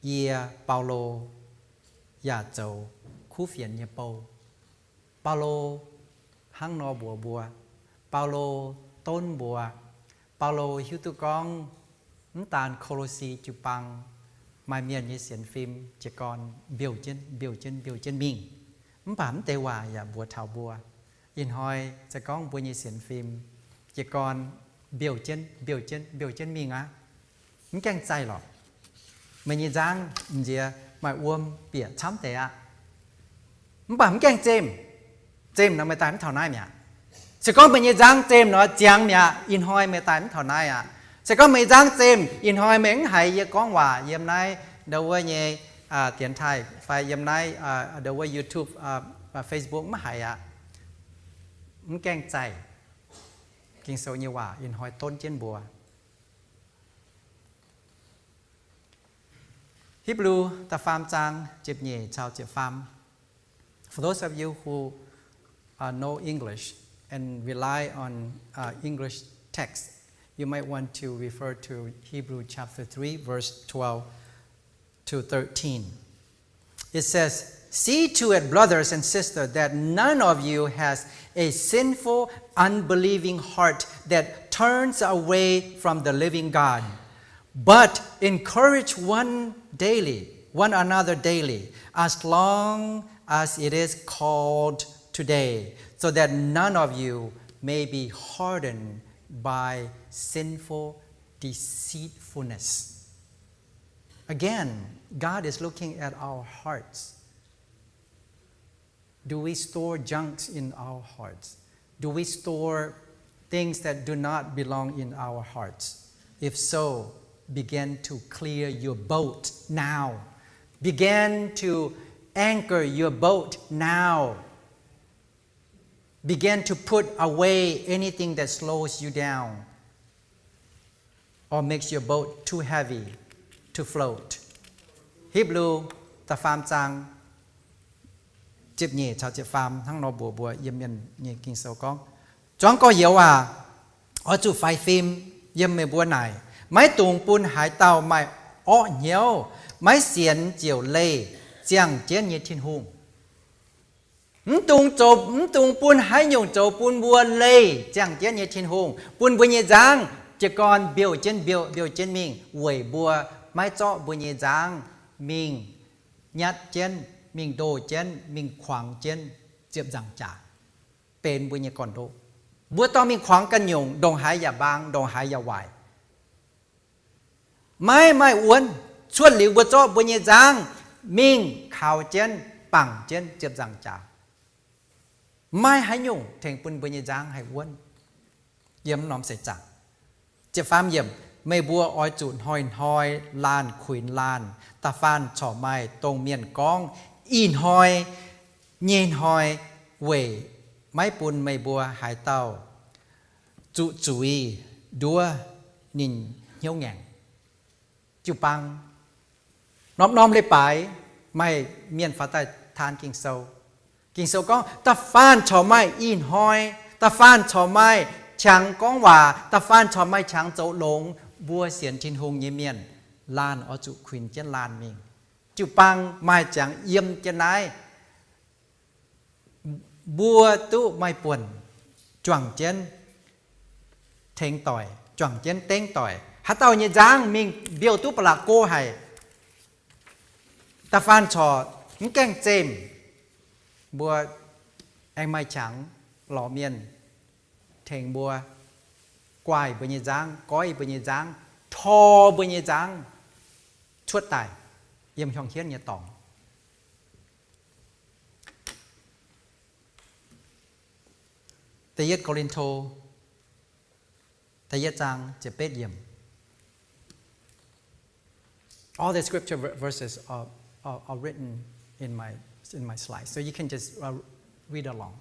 Yie, Baulo, yaac zoux kuv fienx nyei bou. Baulo hnangv nor mbuox mbuo. Baulo donv mbuox. Baulo hiuv duqv gorngv mv daan Ko^lo^si jiu-baang maaih mienh nyei sienx fim jiez gorn mbiouh jienv, mbiouh jienv, mbiouh jienv mingh. Mv baac mv deix waac yaac mbuox taux mbuo, ih hnoi se gorngv mbuo nyei sienx fim jiez gorn mbiouh jienv, mbiouh jienv, mbiouh jienv mingh aqv. Mv gaengh zaih lorqc. Meih nyei nzangv m'nziex maaih wuom bieqc camv deix aqv. Mv baac mv gaengh zemh. Zemh nor meih daaih mv taux naaiv mi'aqv. Se gorngv meih nyei nzangv zemh nor ziangx mi'aqv, ih hnoi meih daaih mv taux naaiv aqv. Se gorngv meih nyei nzangv zemh, ih hnoi meih mv haiz yie gorngv waac yiem naaiv ndo wuov nyei dienx taaih fai yiem naaiv ndo wuov YouTube, Facebook mv haiz aqv. Mv gaengh zaih. Ging-Sou nyei waac ih hnoi donv jienv mbuo. Hipv^lu da'faam zaang ziepc nyeic caux ziepc faam. For those of you who uh, know English and rely on uh, English text, you might want to refer to Hebrew chapter three, verse twelve to thirteen. It says, See to it, brothers and sisters, that none of you has a sinful, unbelieving heart that turns away from the living God. But encourage one daily, one another daily, as long as it is called today, so that none of you may be hardened by sinful deceitfulness. Again, God is looking at our hearts. Do we store junks in our hearts? Do we store things that do not belong in our hearts? If so, begin to clear your boat now. Begin to anchor your boat now. Begin to put away anything that slows you down or makes your boat too heavy to float. Hipv^lu da'faam zaang ziepc nyeic caux ziepc faam hnangv nor mbuox mbuo yiem mienh nyei Ging-Sou gorngv, Zuangx gorx-youz aac, oix zuqc faix fim yiem meih mbuo naaic. Maiv dungx bun haaix dauh maaih orqv hnyouv, maiv sienx ziouc leih ziangh jienv nyei Tin-Hungh. Mv dungx zoux, mv dungx bun haaix nyungc zoux bun mbuo leih ziangh jienv nyei Tin-Hungh, bun mbuo nyei nzangv jiez gorn mbiouh jienv, mbiouh, mbiouh jienv mingh weic mbuo maiv zorqv mbuo nyei nzangv mingh nyatv jienv, mingh ndoh jienv, mingh kuangx jienv ziepc nzaangc jaax benx mbuo nyei gorn-ndoqv. Mbuo dorh mingh kuangx ganh nyungc, ndongc haaix yaac mbaang, ndongc haaix yaac waaic. Maiv maaih wuonv. Cuotv liuz mbuo zorqv mbuo nyei nzangv mingh kaux jienv, bangc jienv ziepc nzaangc jaax, maiv haaix nyungc tengx bun mbuo nyei nzangv haih wuonv yiem norm seix zaangc. Ziepc faam yiemc, meih mbuo oix zuqc hnoi-hnoi laanh kuinx laanh, da'faanh corc maaih dongh mienh gorngv ih hnoi nyei hnoi, weic maiv bun meih mbuo haaix dauh zuqc zuiz nduov ninh hnyouv ngaengc. Jiu-baang norm-norm leiz-baaix maaih mienh faaux daaih taan Ging-Sou. Ging-Sou gorngv da'faanh corc maaih ih hnoi, da'faanh corc maaih qangx gorngv waac, da'faanh corc maaih qangx zoux longx. Mbuo sienx Tin-Hungh nyei mienh, laanh oix zuqc kuinx jienv laanh mingh. Jiu-baang maaih ziangx yiem jienv naaiv, mbuo duqv maaih buonc juangc jienv tengx doic, juangc jienv dengv doic. Haaix dauh nyei nzangv mingh mbiouh duqv ba'laqc go haic, da'faanh corc mv gaengh zemh, mbuo aengx maaih qangx lorz mienh tengx mbuo guaaih mbuo nyei nzangv, goiv mbuo nyei nzangv, tor mbuo nyei nzangv cuotv daaih yiem hiuang hienv nyei dorngx. Da'yietv Ko^lin^to, da'yietv zaang ziepc betv yiemc. All the scripture ver- verses are, are, are written in my, in my slide, so you can just uh, read along.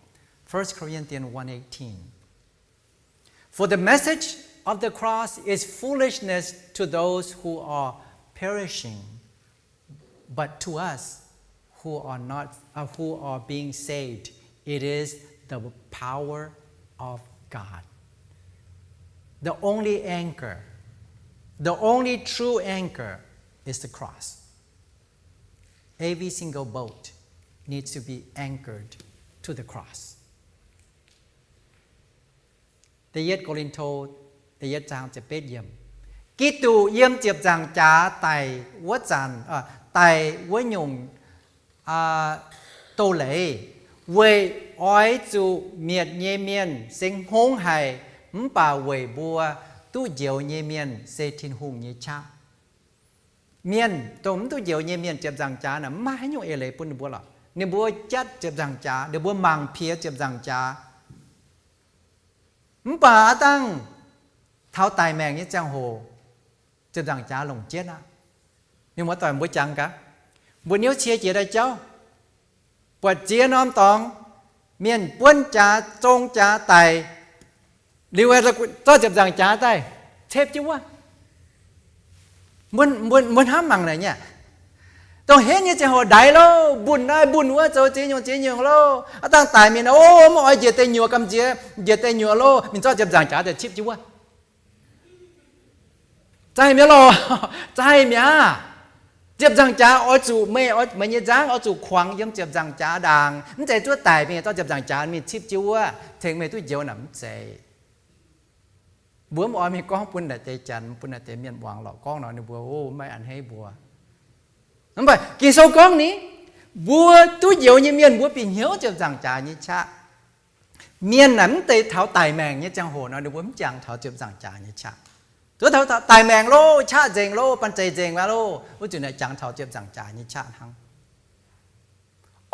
First Corinthians one eighteen. For the message of the cross is foolishness to those who are perishing, but to us who are not, uh, who are being saved, it is the power of God. The only anchor, the only true anchor is the cross. Every single boat needs to be anchored to the cross. Da'yietv Ko^lin^to, da'yietv zaang ziepc betv yiemc. Giduc yiem ziepc nzaangc jaax daic wuov zanc, daic wuov nyungc doz-leiz, weic oix zuqc mietc nyei mienh seng hngongv haic, mv baac weic mbuo duqv njoux nyei mienh se Tin-Hungh nyei qaqv. Mienh, dongh mv duqv njoux nyei mienh, ziepc nzaangc jaax naaic mv maaih haaix nyungc eix leiz bun ninh mbuo lorqc. Ninh mbuo jatv ziepc nzaangc jaax, ninh mbuo mangc piex ziepc nzaangc jaax. Mv baac aav dangh taux daic maengc nyei ziangh hoc, ziepc nzaangc jaax longc jienv aqv. Mienh muoz-doic, mbuo jangx gaax, mbuo niouv cie jiex daaih jauv, buatc ziex norm dorngx, mienh buonv jaax, zong jaax daic, liuz zorqv ziepc nzaangc jaax daaih cepv jienv wuov. Mbuo, mbuo hnamv mangc naaic nyei, dongh henv nyei ziangh hoc ndaix loh, mbunh naaiv mbunh wuov, zoux ziex nyungc ziex nyungc loh. Aav dangh daic mingh, o, mv oix njiec deic nyuoqc gamh nziex, njiec deic nyuoqc loh, mingh zorqv ziepc nzaangc jaax daaih cepv jienv wuov. Zaih mi'aqv loh, zaih mi'aqv. Ziepc nzaangc jaax oix zuqc meih, meih nyei nzangv oix zuqc kuangx yiem ziepc nzaangc jaax ndaangc. Mv zeiz zuov daic mingh dorh ziepc nzaangc jaax mingh cipv jienv wuov tengx meih duqv njoux naaic, mv zeiz. Mbuo mv oix mingh gorngv bun naaic deix janx, bun naaic deix mienh muangx lorqc. Gorngv nor ninh mbuo, o, maiv a'hneiv mbuo. Mv baac Ging-Sou gorngv ni, mbuo duqv njoux nyei mienh mbuo bieqc hnyouv ziepc nzaangc jaax nyei qaqv. Mienh naaic mv deix taux daic maengc nyei ziangh hoc nor ninh mbuo mv jangx taux ziepc nzaangc jaax nyei qaqv. Zuov taux daic maengc loh, qaqv nzengc loh, banh zeic nzengc aqv loh, wuov zuqc naaic jangx taux ziepc nzaangc jaax nyei qaqv hnangv.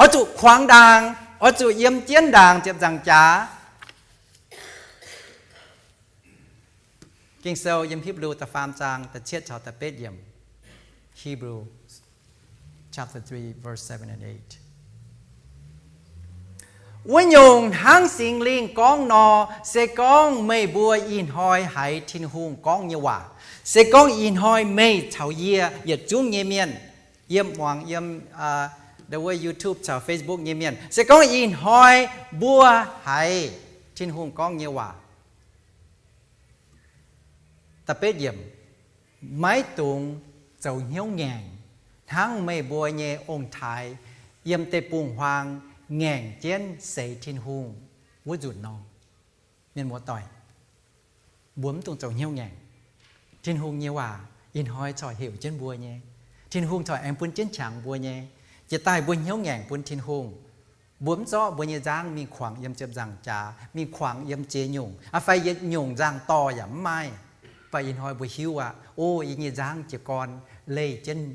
Oix zuqc kuangx ndaangc, oix zuqc yiem jienv ndaangc ziepc nzaangc jaax. Ging-Sou yiem Hipv^lu da'faam zaang da'cietv caux da'betv yiemc. Hebrews chapter three, verse seven and eight. Wuov nyungc hnangv Singx Lingh gorngv nor, se gorngv meih mbuo ih hnoi haiz Tin-Hungh gorngv nyei waac, se gorngv ih hnoi meih caux yie yietc zungv nyei mienh, yiem muangx yiem, aa, the way YouTube caux Facebook nyei mienh, se gorngv ih hnoi mbuo haiz Tin-Hungh gorngv nyei waac, da'betv yiemc, maiv dungx zoux hnyouv ngaengc, hnangv meih mbuo nyei ong-taaix yiem deic-bung-huaang ngaengc jienv seix Tin-Hungh wuov nzunc nor. Mienh muoz-doic, mbuo mv dungx zoux hnyouv ngaengc. Tin-Hungh nyei waac ih hnoi corc heuc jienv mbuo nyei. Tin-Hungh corc aengx bun jienv qangx mbuo nyei. Jiex daaih mbuo hnyouv ngaengc bun Tin-Hungh, mbuo mv zorqv mbuo nyei nzangv mingh kuangx yiem ziepc nzaangc jaax, mingh kuangx yiem ziex nyungc, aa, fai yietc nyungc nzangc dorh yaac mv maaih. Mv baac ih hnoi mbuo hiuv aqv, o, yie nyei nzangv jiez gorn leih jienv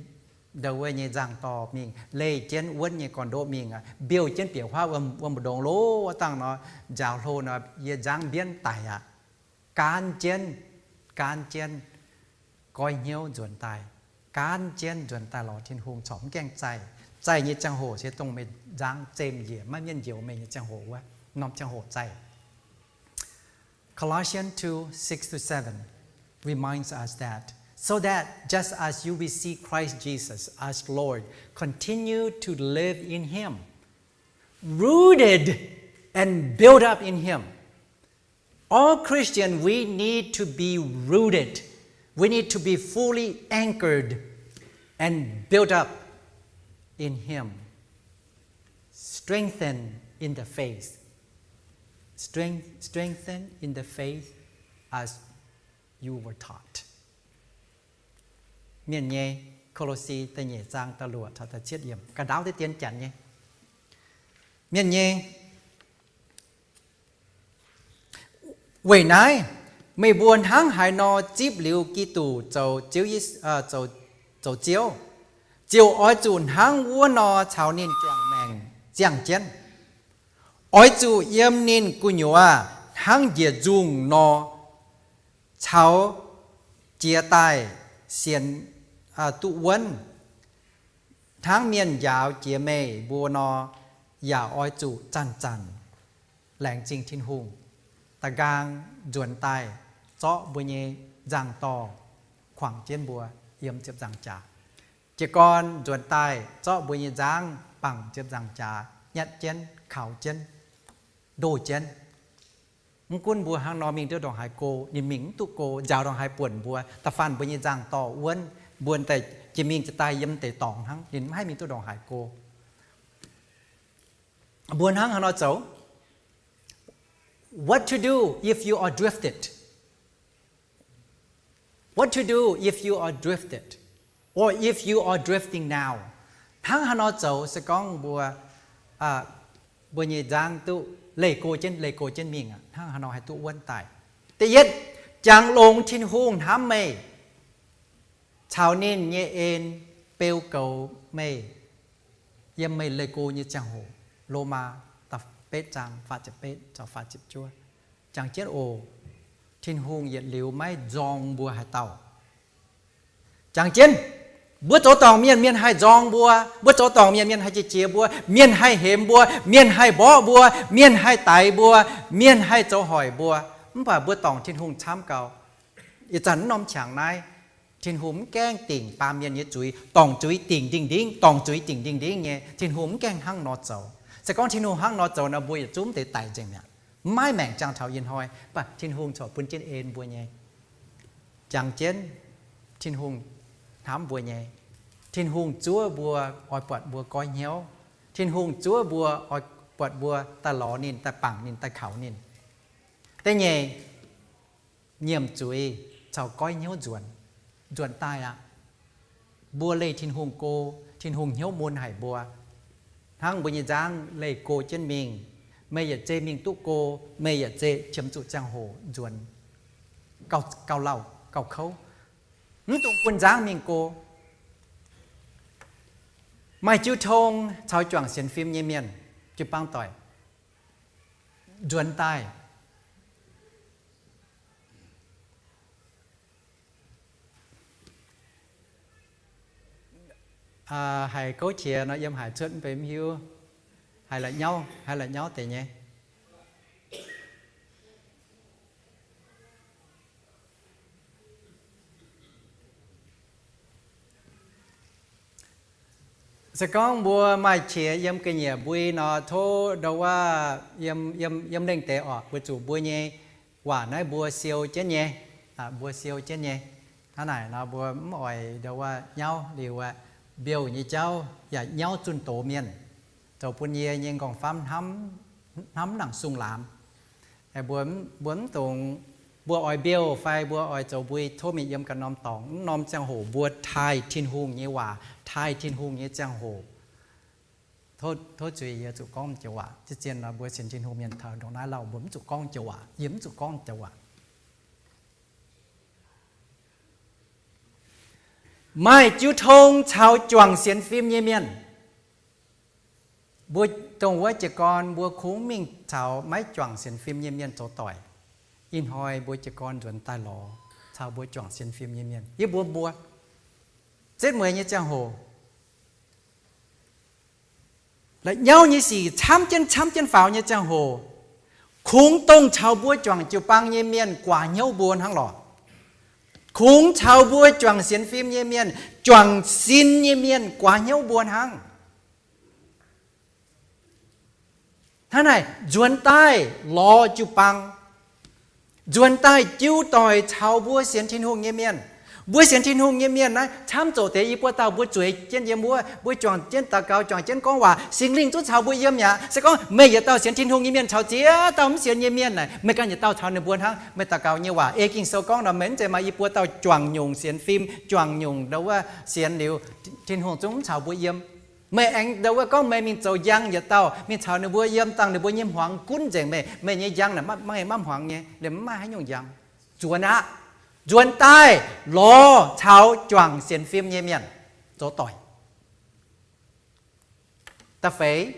ndau wuov nyei nzangc dorh mingh, leih jienv wuonv nyei gorn-ndoqv mingh aqv, mbiouh jienv bieqc huaav wuom, wuom mbu'ndongx loh, wuov dangh nor, nziaaux hlo nor, yie nzangv mbienv daic aqv. Gaanv jienv, gaanv jienv, goiv hnyouv nzuonx daaih, gaanv jienv nzuonx daaih lorz Tin-Hungh, corc mv gaengh zaih. Zaih nyei ziangh hoc se dongh meih nzangv zemh njiec maiv mienh njoux meih nyei ziangh hoc wuov, norm ziangh hoc zaih. Colossians two, six to seven reminds us that, so that just as you receive Christ Jesus as Lord, continue to live in Him, rooted and built up in Him. All Christians, we need to be rooted. We need to be fully anchored and built up in Him. Strengthen in the faith. Strength, strengthen in the faith as you were taught. Mienh nyei, Ko^lo^si da'nyeic zaang da'luoqc caux da'cietv yiemc, ga'ndaauv deix dien janx nyei. Mienh nyei, weic naaiv meih mbuo hnangv haaix nor zipv liuz Giduc zoux Ziouv, zoux, zoux Ziouv, ziouc oix zuqc hnangv wuov nor caux ninh juangc maengc ziangh jienv. Oix zuqc yiem ninh gu'nyuoz hnangv njiec nzungh nor, caux jiez daaih sienx, duqv wuonv, hnangv mienh njaaux jiex meih mbuo nor, yaac oix zuqc zanc-zanc laengz zingh Tin-Hungh, da'nqaang nzuonx daaih zorqv mbuo nyei nzangc-dorh kuangx jienv mbuo yiem ziepc nzaangc jaax. Jiez gorn nzuonx daaih zorqv mbuo nyei nzangv bangc ziepc nzaangc jaax, nyatv jienv, kaux jienv, ndoh jienv. Mv gunv mbuo hnangv nor mingh duqv ndongc haaix go, ninh mingh mv duqv go, nziaaux ndongc haaix buonc mbuo, da'faanh mbuo nyei nzangc-dorh wuonv, mbuo daaih jiex mingh jiex daaih yiem deix dorngx hnangv, ninh mv haih mingh duqv ndongc haaix go. Mbuo hnangv haaix nor zoux? What to do if you are drifted? What to do if you are drifted? Or if you are drifting now? Hnangv haaix nor zoux se gorngv mbuo, mbuo nyei nzangv duqv leih go jienv, leih go jienv mingh aqv, hnangv haaix nor haih duqv wuonv daaih? Da'yietv, jangx longx Tin-Hungh hnamv meih, caux ninh nyei en beu goux meih yiem meih leih go nyei ziangh hoc. Lomaa da'betv zaang faah ziepc betv caux faah ziepc juov. Jangx jienv oc. Tin-Hungh yietc liuz maiv nzorng mbuo haaix dauh. Jangx jienv, mbuo zoux dorngc mienh, mienh haih nzorng mbuo. Mbuo zoux dorngc mienh, mienh haih jiex jiex mbuo, mienh haih hemx mbuo, mienh haih mborqv mbuo, mienh haih daix mbuo, mienh haih zoux hoic mbuo. Mv baac mbuo dorngc Tin-Hungh camv gau. Ih zanc norm qangx naaiv, Tin-Hungh mv gaengh dingc baamh mienh nyei zuiz, dorngc zuiz dingc ndingh ndingv, dorngc zuiz dingc ndingh ndingv nyei. Tin-Hungh mv gaengh hnangv nor zoux. Se gorngv Tin-Hungh hnangv nor zoux nor, mbuo yietc zungv deix daic nzengc mi'aqv. Maiv maengc jangx taux ih hnoi, mv baac Tin-Hungh corc bun jienv en mbuo nyei. Jangx jienv, Tin-Hungh hnamv mbuo nyei. Tin-Hungh zuov mbuo, oix buatc mbuo goiv hnyouv. Tin-Hungh zuov mbuo, oix buatc mbuo daaih lorz ninh, daaih bangc ninh, daaih kaux ninh. Da'nyeic, nyiemc zuiz caux goiv hnyouv nzuonx, nzuonx daaih aqv. Mbuo leih Tin-Hungh go, Tin-Hungh hnyouv mun haic mbuo. Hnangv mbuo nyei nzangv leih go jienv mingh, meih yietc zei mingh duqv go, meih yietc zei qiemx zuqc ziangh hoc nzuonx gauh lauh gauh kouv. Mv dungx bun nzangv mingh go. Maaih jiu tong caux juangc sienx fim nyei mienh, jiu-baang doic, nzuonx daaih. Haiz gouv qiex nor yiem haaix cuotv mv bei mv hiuv. Haiz la'nyauv, haiz la'nyauv deix nyei. Se gorngv mbuo maaih qiex yiem ga'nyiec mbui nor, tov ndau wuov yiem, yiem, yiem lengh deix oc, weic zuqc mbuo nyei waac naaiv mbuo siou jienv nyei, mbuo siou jienv nyei. Hnangv naaic nor mbuo mv oix ndau wuov nyauv liuz aeqv, mbiouh nyei jauv yaac nyauv zunh doz mienh, zoux bun yie nyei nqorngv-famv hnamv nangc sung laamz. Mbuo, mbuo mv dungx, mbuo oix mbiouh fai mbuo oix zoux mbui, tov mingh yiem ganh norm dorngx. Mv norm ziangh hoc mbuo taaih Tin-Hungh nyei waac, taaih Tin-Hungh nyei ziangh hoc. Tov zuiz yie zuqc gorngv joux waac. Zien-zien nor mbuo sienx Tin-Hungh mienh taux ndongc naaiv lauh mbuo mv zuqc gorngv joux waac, yie mv zuqc gorngv joux waac. Maaih jiu tong caux juangc sienx fim nyei mienh. Mbuo dongh wuov jiez gorn mbuo kungx mingh caux maiv juangc sienx fim nyei mienh zoux doic. Ih hnoi mbuo jiez gorn nzuonx daaih lorz caux mbuo juangc sienx fim nyei mienh. Yie mbuox mbuo, setv mueiz nyei ziangh hoc, la'nyauv nyei sic camv jienv camv jienv faaux nyei ziangh hoc, kungx dongh caux mbuo juangc jiu-baang nyei mienh guaax hnyouv mbuo hnangv lorqc. Kungx caux mbuo juangc sienx fim nyei mienh, juangc sin nyei mienh guaax hnyouv mbuo hnangv. Hnangv naaic nzuonx daaih lorz jiu-baang, nzuonx daaih jiu doic caux mbuo sienx Tin-Hungh nyei mienh. Mbuo sienx Tin-Hungh nyei mienh naaiv camv zoqc deix i buo dauh mbuo zueiz jienv yiem wuov, mbuo juangc jienv daux gaux, juangc jienv gorngv waac, Singx Lingh zungv caux mbuo yiem mi'aqv. Se gorngv meih yietc dauh sienx Tin-Hungh nyei mienh caux ziex dauh mv sienx nyei mienh naaic, meih ganh yietc dauh caux ninh mbuo hnangv. Meih daux gaux nyei waac ei Ging-Sou gorngv nor, meih mv zeiz maaih i buo dauh juangc nyungc sienx fim, juangc nyungc ndau wuov sienx liuz, Tin-Hungh zungv mv caux mbuo yiem. Meih aengx ndau wuov gorngv meih mingh zoux njang yietc dauh, mingh caux ninh mbuo yiem, dangh ninh mbuo nyei hmuangx gunv nzengc meih, meih nyei njang naaic maiv, maiv hmuangx nyei, liemh mv maaih haaix nyungc njang. Nzuonx aqv. Nzuonx daaih lorz caux juangc sienx fim nyei mienh zoux doic. Da'feix,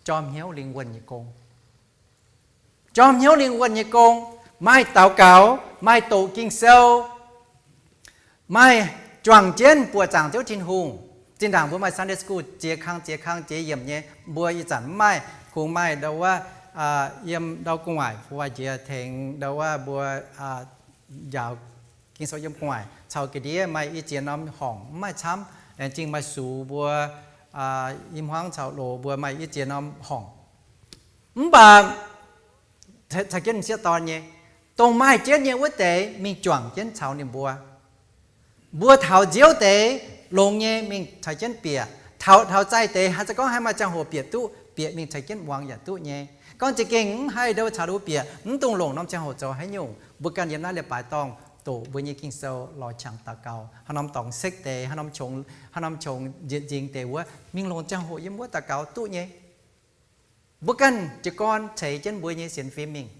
jorm hnyouv lingh wuonh nyei gong. Jorm hnyouv lingh wuonh nyei gong, maaih daux gaux, maaih doqc Ging-Sou, maaih juangc jienv buoqc zaangc Ziouv Tin-Hungh. Zinh ndaangc mbuo maaih Sunday school ziex kang ziex kang ziex yiemc nyei, mbuo ih zanc mv maaih, kungx maaih ndau wuov, yiem ndau gu'nguaaic fu waac jiex tengx ndau wuov mbuo njaaux Ging-Sou yiem gu'nguaaic caux ga'ndiev maaih i ziex norm horngc mv maaih camv, laengz zingh maaih sux mbuo i hmuangv caux loz mbuo maaih i ziex norm horngc. Mv baac caux jienv m'sieqv dorn nyei, dongh maaih jienv nyei wuov deix mingh juangc jienv caux ninh mbuo. Mbuo taux nziouv deix longx nyei mingh caux jienv bieqc. Taux, taux zaih deix haaix zanc gorngv haih maaih ziangh hoc bieqc duqv, bieqc mingh caux jienv muangx yaac duqv nyei. Gorngv za'gengh mv haih ndau caux ninh mbuo bieqc, mv dungx longc norm ziangh hoc zoux haaix nyungc. Mbuo ganh yiem naaiv leiz-baaix dorngh doqc mbuo nyei Ging-Sou, lorz qangx daux gaux, haaix norm dorngx sekv deix, haaix norm qongx, haaix norm qongx nzieqc nzingx deix wuov, mingh longc ziangh hoc yiem wuov daux gaux duqv nyei. Mbuo ganh jiez gorn ceix jienv mbuo nyei sienx fim mingh.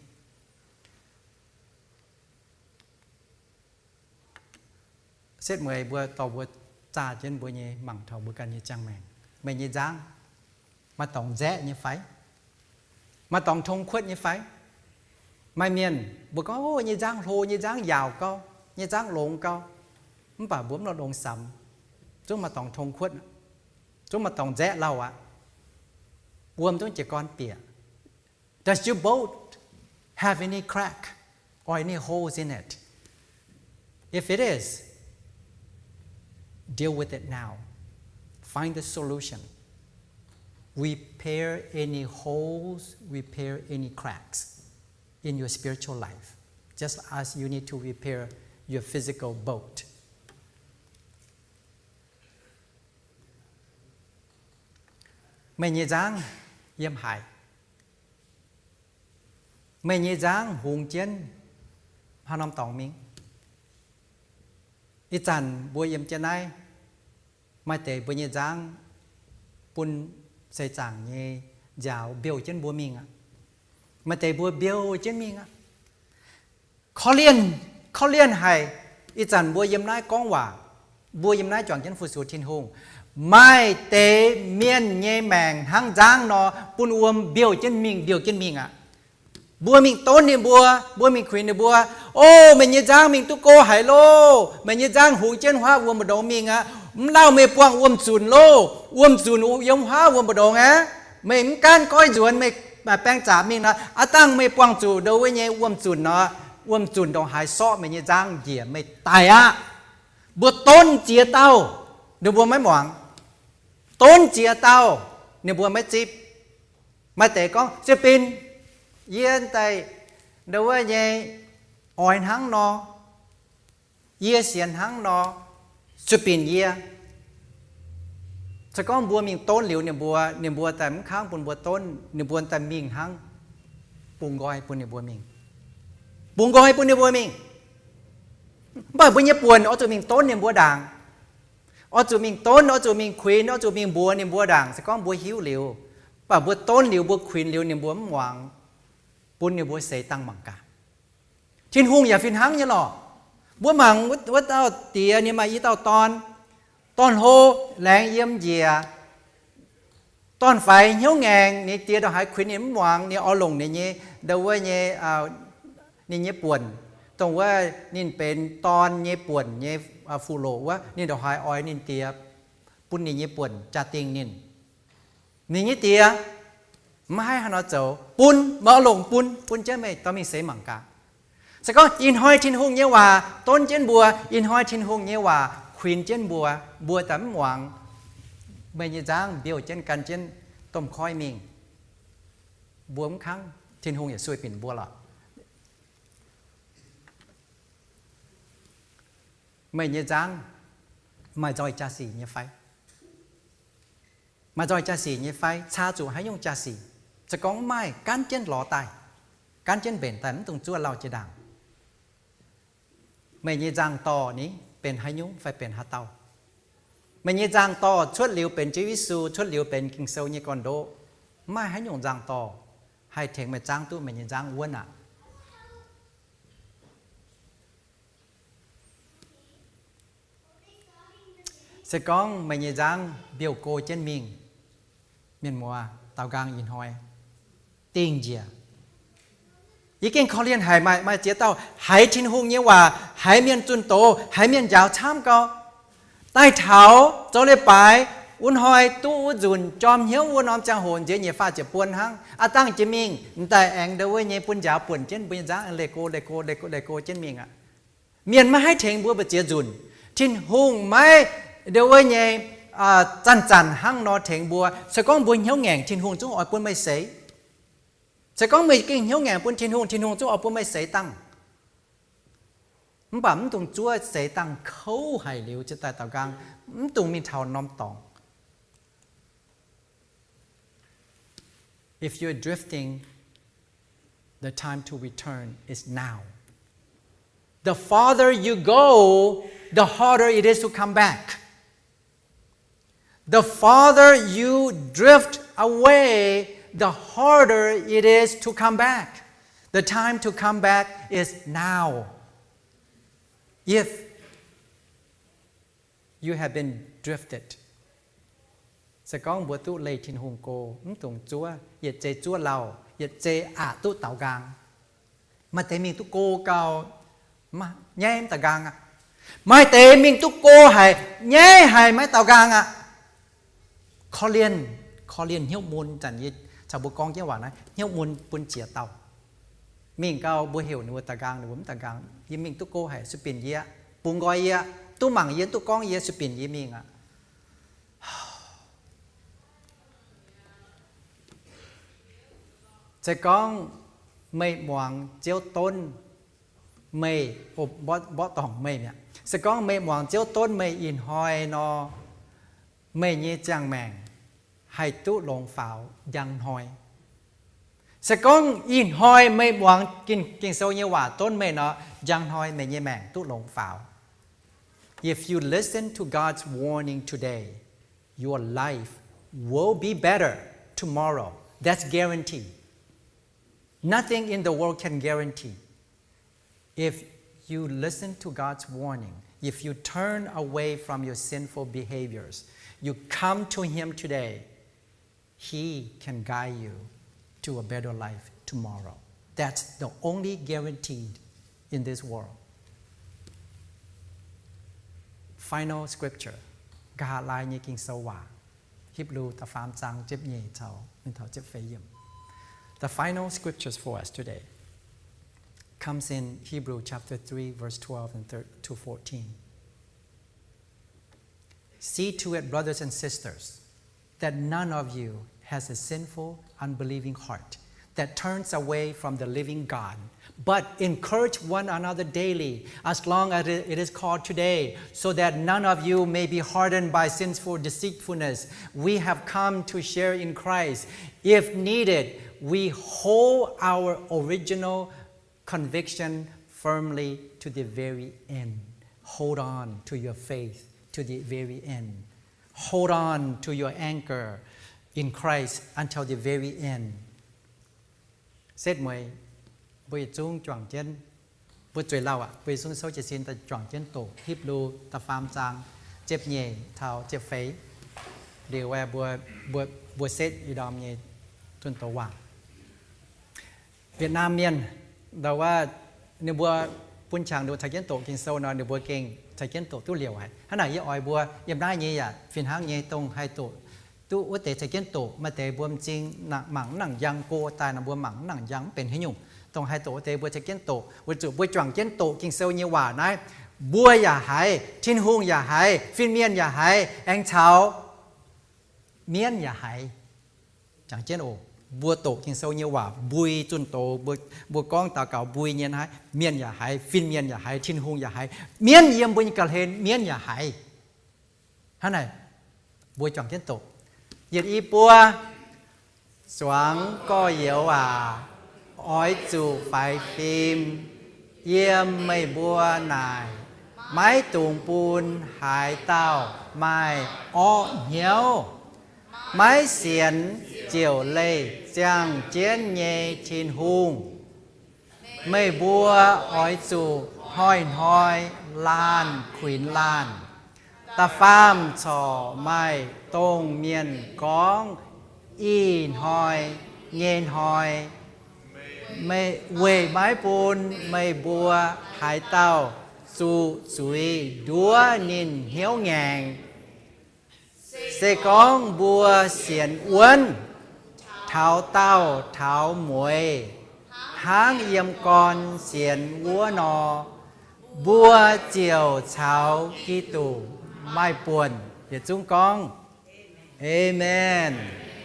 Setv mueiz mbuo dorh mbuo zaah jienv mbuo nyei mangc taux mbuo ganh nyei ziangh maengc. Meih nyei nzangv maaih dorngx nzaeqv nyei fai? Maaih dorngx tong kuotv nyei fai? Maaih mienh mbuo gorngv, O, nyei nzangv hlo, nyei nzangv yaauc gau, nyei nzangv longx gau. Mv baac mbuo mv longx samx, zungv maaih dorngx tong kuotv, zungv maaih dorngx nzaeqv lauh aqv. Wuom zungv jiez gorn bieqc. Does your boat have any crack or any holes in it? If it is, deal with it now. Find the solution. Repair any holes, repair any cracks in your spiritual life, just as you need to repair your physical boat. Meih nyei nzangv yiem haaix? Meih nyei nzangv hungx jienv haaix norm dorngx mingh? Ih zanc mbuo yiem jienv naaiv, maaih deix mbuo nyei nzangv bun seix zaangc nyei nziaaux mbiouh jienv mbuo mingh aqv. Maaih deix mbuo mbiouh jienv mingh aqv. Korv-lienh, korv-lienh haic. Ih zanc mbuo yiem naaiv gorngv waac, mbuo yiem naaiv juangc jienv fu-sux Tin-Hungh. Maaih deix mienh nyei maengc hnangv nzangv nor, bun wuom mbiouh jienv mingh, mbiouh jienv mingh aqv. Mbuo mingh donv ninh mbuo, mbuo mingh kuinx ninh mbuo, O, meih nyei nzangv mingh duqv go haic loh! Meih nyei nzangv hungx jienv huaav wuom mbu'ndongx mingh aqv. Mv lauh meih buangh wuom-zunc loh! Wuom-zunc yiem huaav wuom mbu'ndongx aqv. Meih mv gaanv goiv nzuonx, meih baeng zaqc mingh nor, aav dangh meih buangh zuqc ndo wuov nyei wuom-zunc nor, wuom-zunc ndongc haaix sorqv meih nyei nzangv njiec meih daic aqv. Mbuo donv ziex dauh, ninh mbuo maiv muangx. Donv ziex dauh, ninh mbuo maiv zipv. Maaih deix gorngv, Sueih binc, yie daaih ndo wuov nyei oix hnangv nor, yie sienx hnangv nor, sueih binc yie. Se gorngv mbuo mingh donv liuz ninh mbuo, ninh mbuo daaih mv kangv bun mbuo donv, ninh mbuo daaih mingh hnangv, bungx nqoi bun ninh mbuo mingh. Bungx nqoi bun ninh mbuo mingh. Mv baac mbuo nyei buonc oix zuqc mingh donv ninh mbuo ndaangc. Oix zuqc mingh donv, oix zuqc mingh kuinx, oix zuqc mingh mbuox ninh mbuo ndaangc. Se gorngv mbuo hiuv liuz, mv baac mbuo donv liuz, mbuo kuinx liuz, ninh mbuo mv muangx, bun ninh mbuo seix dangh mangc gaax. Tin-Hungh yaac fih hnangv nyei lorqc. Mbuo mangc wuov dauh diex, ninh maaih i dauh dorn, dorn-hlo, laengz yiem njiec, dorn-faix hnyouv ngaengc, ninh diex ndongc haaix kuinx ninh mv muangx, ninh oix longc ninh nyei, ndo wuov nyei, ninh nyei buonc, dongh wuov ninh benx dorn nyei buonc nyei fuqv-loqc wuov, ninh ndongc haaix oix ninh diex bun ninh nyei buonc jaa-dingh ninh. Ninh nyei diex maiv haih haaix nor zoux, bun, maiv oix longc bun, bun jienv meih dorh mingh seix mangc gaax. Se gorngv ih hnoi Tin-Hungh nyei waac donv jienv mbuo, ih hnoi Tin-Hungh nyei waac kuinx jienv mbuo, mbuo daaih mv muangx, meih nyei nzangv mbiouh jienv gan jienv domh koiv mingh, mbuo mv kangv, Tin-Hungh yaac sueih binc mbuo lorqc. Meih nyei nzangv maaih nzoih jaa-sic nyei fai? Maaih nzoih jaa-sic nyei fai? Caa zuqc haaix nyungc jaa-sic? Se gorngv mv maaih, gaanv jienv lorz daaih, gaanv jienv mbenc daaih, mv dungx zuov lauh jiex ndaangc. Meih nyei nzangc-dorh ni benx haaix nyungc fai benx haaix dauh? Meih nyei nzangc-dorh cuotv liuz benx Ziouv Yesu, cuotv liuz benx Ging-Sou nyei gorn-ndoqv. Mv maaih haaix nyungc nzangc-dorh haih tengx meih zaangv duqv meih nyei nzangv wuonv aqv. Se gorngv meih nyei nzangv mbiouh go jienv mingh, mienh muoz, daaux nqaang ih hnoi dingh njiec. Yie gengh korv-lienh haic, maaih, maaih ziex dauh haiz Tin-Hungh nyei waac, haiz mienh zunh doz, haiz mienh njaaux camv gau, daaih taux zoux leiz-baaix, wuov hnoi duqv wuov nzunc jorm hnyouv wuov norm ziangh hoc nziex nyeic faah ziepc buon hnangv, aav dangh jiex mingh m'daaih aengx ndo wuov nyei bun njaaux buonc jienv mbuo nyei nzangv, leih go, leih go, leih go, leih go jienv mingh aqv. Mienh maiv haih tengx mbuo mbu'ziex nzunc. Tin-Hungh maiv ndo wuov nyei zanc-zanc hnangv nor tengx mbuo. Se gorngv mbuo hnyouv ngaengc, Tin-Hungh zungv oix bun meih seix. Se gorngv meih gengh hnyouv ngaengc bun Tin-Hungh, Tin-Hungh zungv oix bun meih seix dangh. Mv baac mv dungx zuov seix dangh kouv haic liuz cingx daaih daaux nqaang, mv dungx mingh taux norm dorngx. If you're drifting, the time to return is now. The farther you go, the harder it is to come back. The farther you drift away, the harder it is to come back. The time to come back is now. If you have been drifted. Se gorngv mbuo duqv leih Tin-Hungh go, mv dungx zuov, yietc zei zuov lauh, yietc zei aqc duqv daaux nqaang. Maaih deix mingh duqv go gau, nyaiv mv daaux nqaang aqv. Maaih deix mingh duqv go haic, nyaiv haic maiv daaux nqaang aqv. Korv-lienh, korv-lienh hnyouv mun. Zanc yie caux mbuo gorngv jienv waac naaiv, hnyouv mun bun ziex dauh. Mingh gau mbuo heuc ninh mbuo daaux nqaang, ninh mbuo mv daaux nqaang. Yie mingh duqv go haic, sueih binc yie, bungx nqoi yie, duqv mangc yie, duqv gorngv yie, sueih binc yie mingh aqv. Se gorngv meih muangx Ziouv donv meih, mborqv dorngc meih mi'aqv. Se gorngv meih muangx Ziouv donv meih ih hnoi nor, meih nyei ziangh maengc haih duqv longx faaux njang hnoi. Se gorngv ih hnoi meih muangx Ging-Sou nyei waac donv meih nor, njang hnoi meih nyei maengc duqv longx faaux. If you listen to God's warning today, your life will be better tomorrow. That's guarantee. Nothing in the world can guarantee. If you listen to God's warning, if you turn away from your sinful behaviors, you come to Him today, He can guide you to a better life tomorrow. That's the only guarantee in this world. Final scripture, nqa'haav laai nyei Ging-Sou waac, Hipv^lu da'faam zaang ziepc nyeic caux, mingh taux ziepc feix yiemc. The final scriptures for us today comes in Hebrew chapter three, verse twelve and thir-, to fourteen. See to it, brothers and sisters, that none of you has a sinful, unbelieving heart that turns away from the living God, but encourage one another daily, as long as it is called today, so that none of you may be hardened by sinful deceitfulness. We have come to share in Christ. If needed, we hold our original conviction firmly to the very end. Hold on to your faith to the very end. Hold on to your anchor in Christ until the very end. Setv mueiz, mbuo yietc zungv juangc jienv, mbuo zueiz lauh aqv, mbuo yietc zungv souv jiez sin daaih juangc jienv doqc Hipv^lu da'faam zaang ziepc nyeic taux ziepc feix. Liuz aeqv, mbuo, mbuo, mbuo setv ih ndorm nyei zunh doz waac. Vietnam Mienh, ndau wuov, ninh mbuo bun qangx nduqc caux jienv doqc Ging-Sou nor, ninh mbuo gengh caux jienv doqc duqv liouc haic. Hnangv naaic yie oix mbuo yiem naaiv nyei yaac fih hnangv nyei dongh haih doqc duqv wuov deix caux jienv doqc. Maaih deix mbuo m'zing mangc mv nangc njang, go daaih nor mbuo mangc mv nangc njang, mv benx haaix nyungc. Dongh haih doqc wuov deix mbuo caux jienv doqc, weic zuqc mbuo juangc jienv doqc Ging-Sou nyei waac naaiv, mbuo yaac haiz, Tin-Hungh yaac haiz, fin-mienh yaac haiz, aengx caux mienv yaac haiz. Jangx jienv oc, mbuo doqc Ging-Sou nyei waac mbui zunh doz, mbuo, mbuo gorngv daux gaux mbui nyei naaiv, mienh yaac haiz, fin-mienh yaac haiz, Tin-Hungh yaac haiz, mienv yiem mbuo nyei ga'hlen mienv yaac haiz. Hnangv naaic, mbuo juangc jienv doqc. Yietc i buo. Zuangx gorx-youz aac, oix zuqc faix fim. Yiem meih mbuo naaic, maiv dungx bun haaix dauh maaih orqv hnyouv. Maiv sienx ziouc leih ziangh jienv nyei Tin-Hungh. Meih mbuo oix zuqc hnoi-hnoi laanh kuinx laanh. Da'faam corc maaih dongh mienh gorngv, Ih hnoi nyei hnoi, meih, weic maiv bun meih mbuo haaix dauh zuqc zuiz nduov ninh hnyouv ngaengc. Se gorngv mbuo sienx wuonv, taux daauh taux mueiz, hnangv yiem gorn sienx wuov nor, mbuo ziouc caux Giduc maaih buonc. Yietc zungv gorngv, Aamen.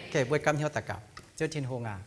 Okay, mbuo gapv hnyouv daux gaux. Ziouv Tin-Hungh aac,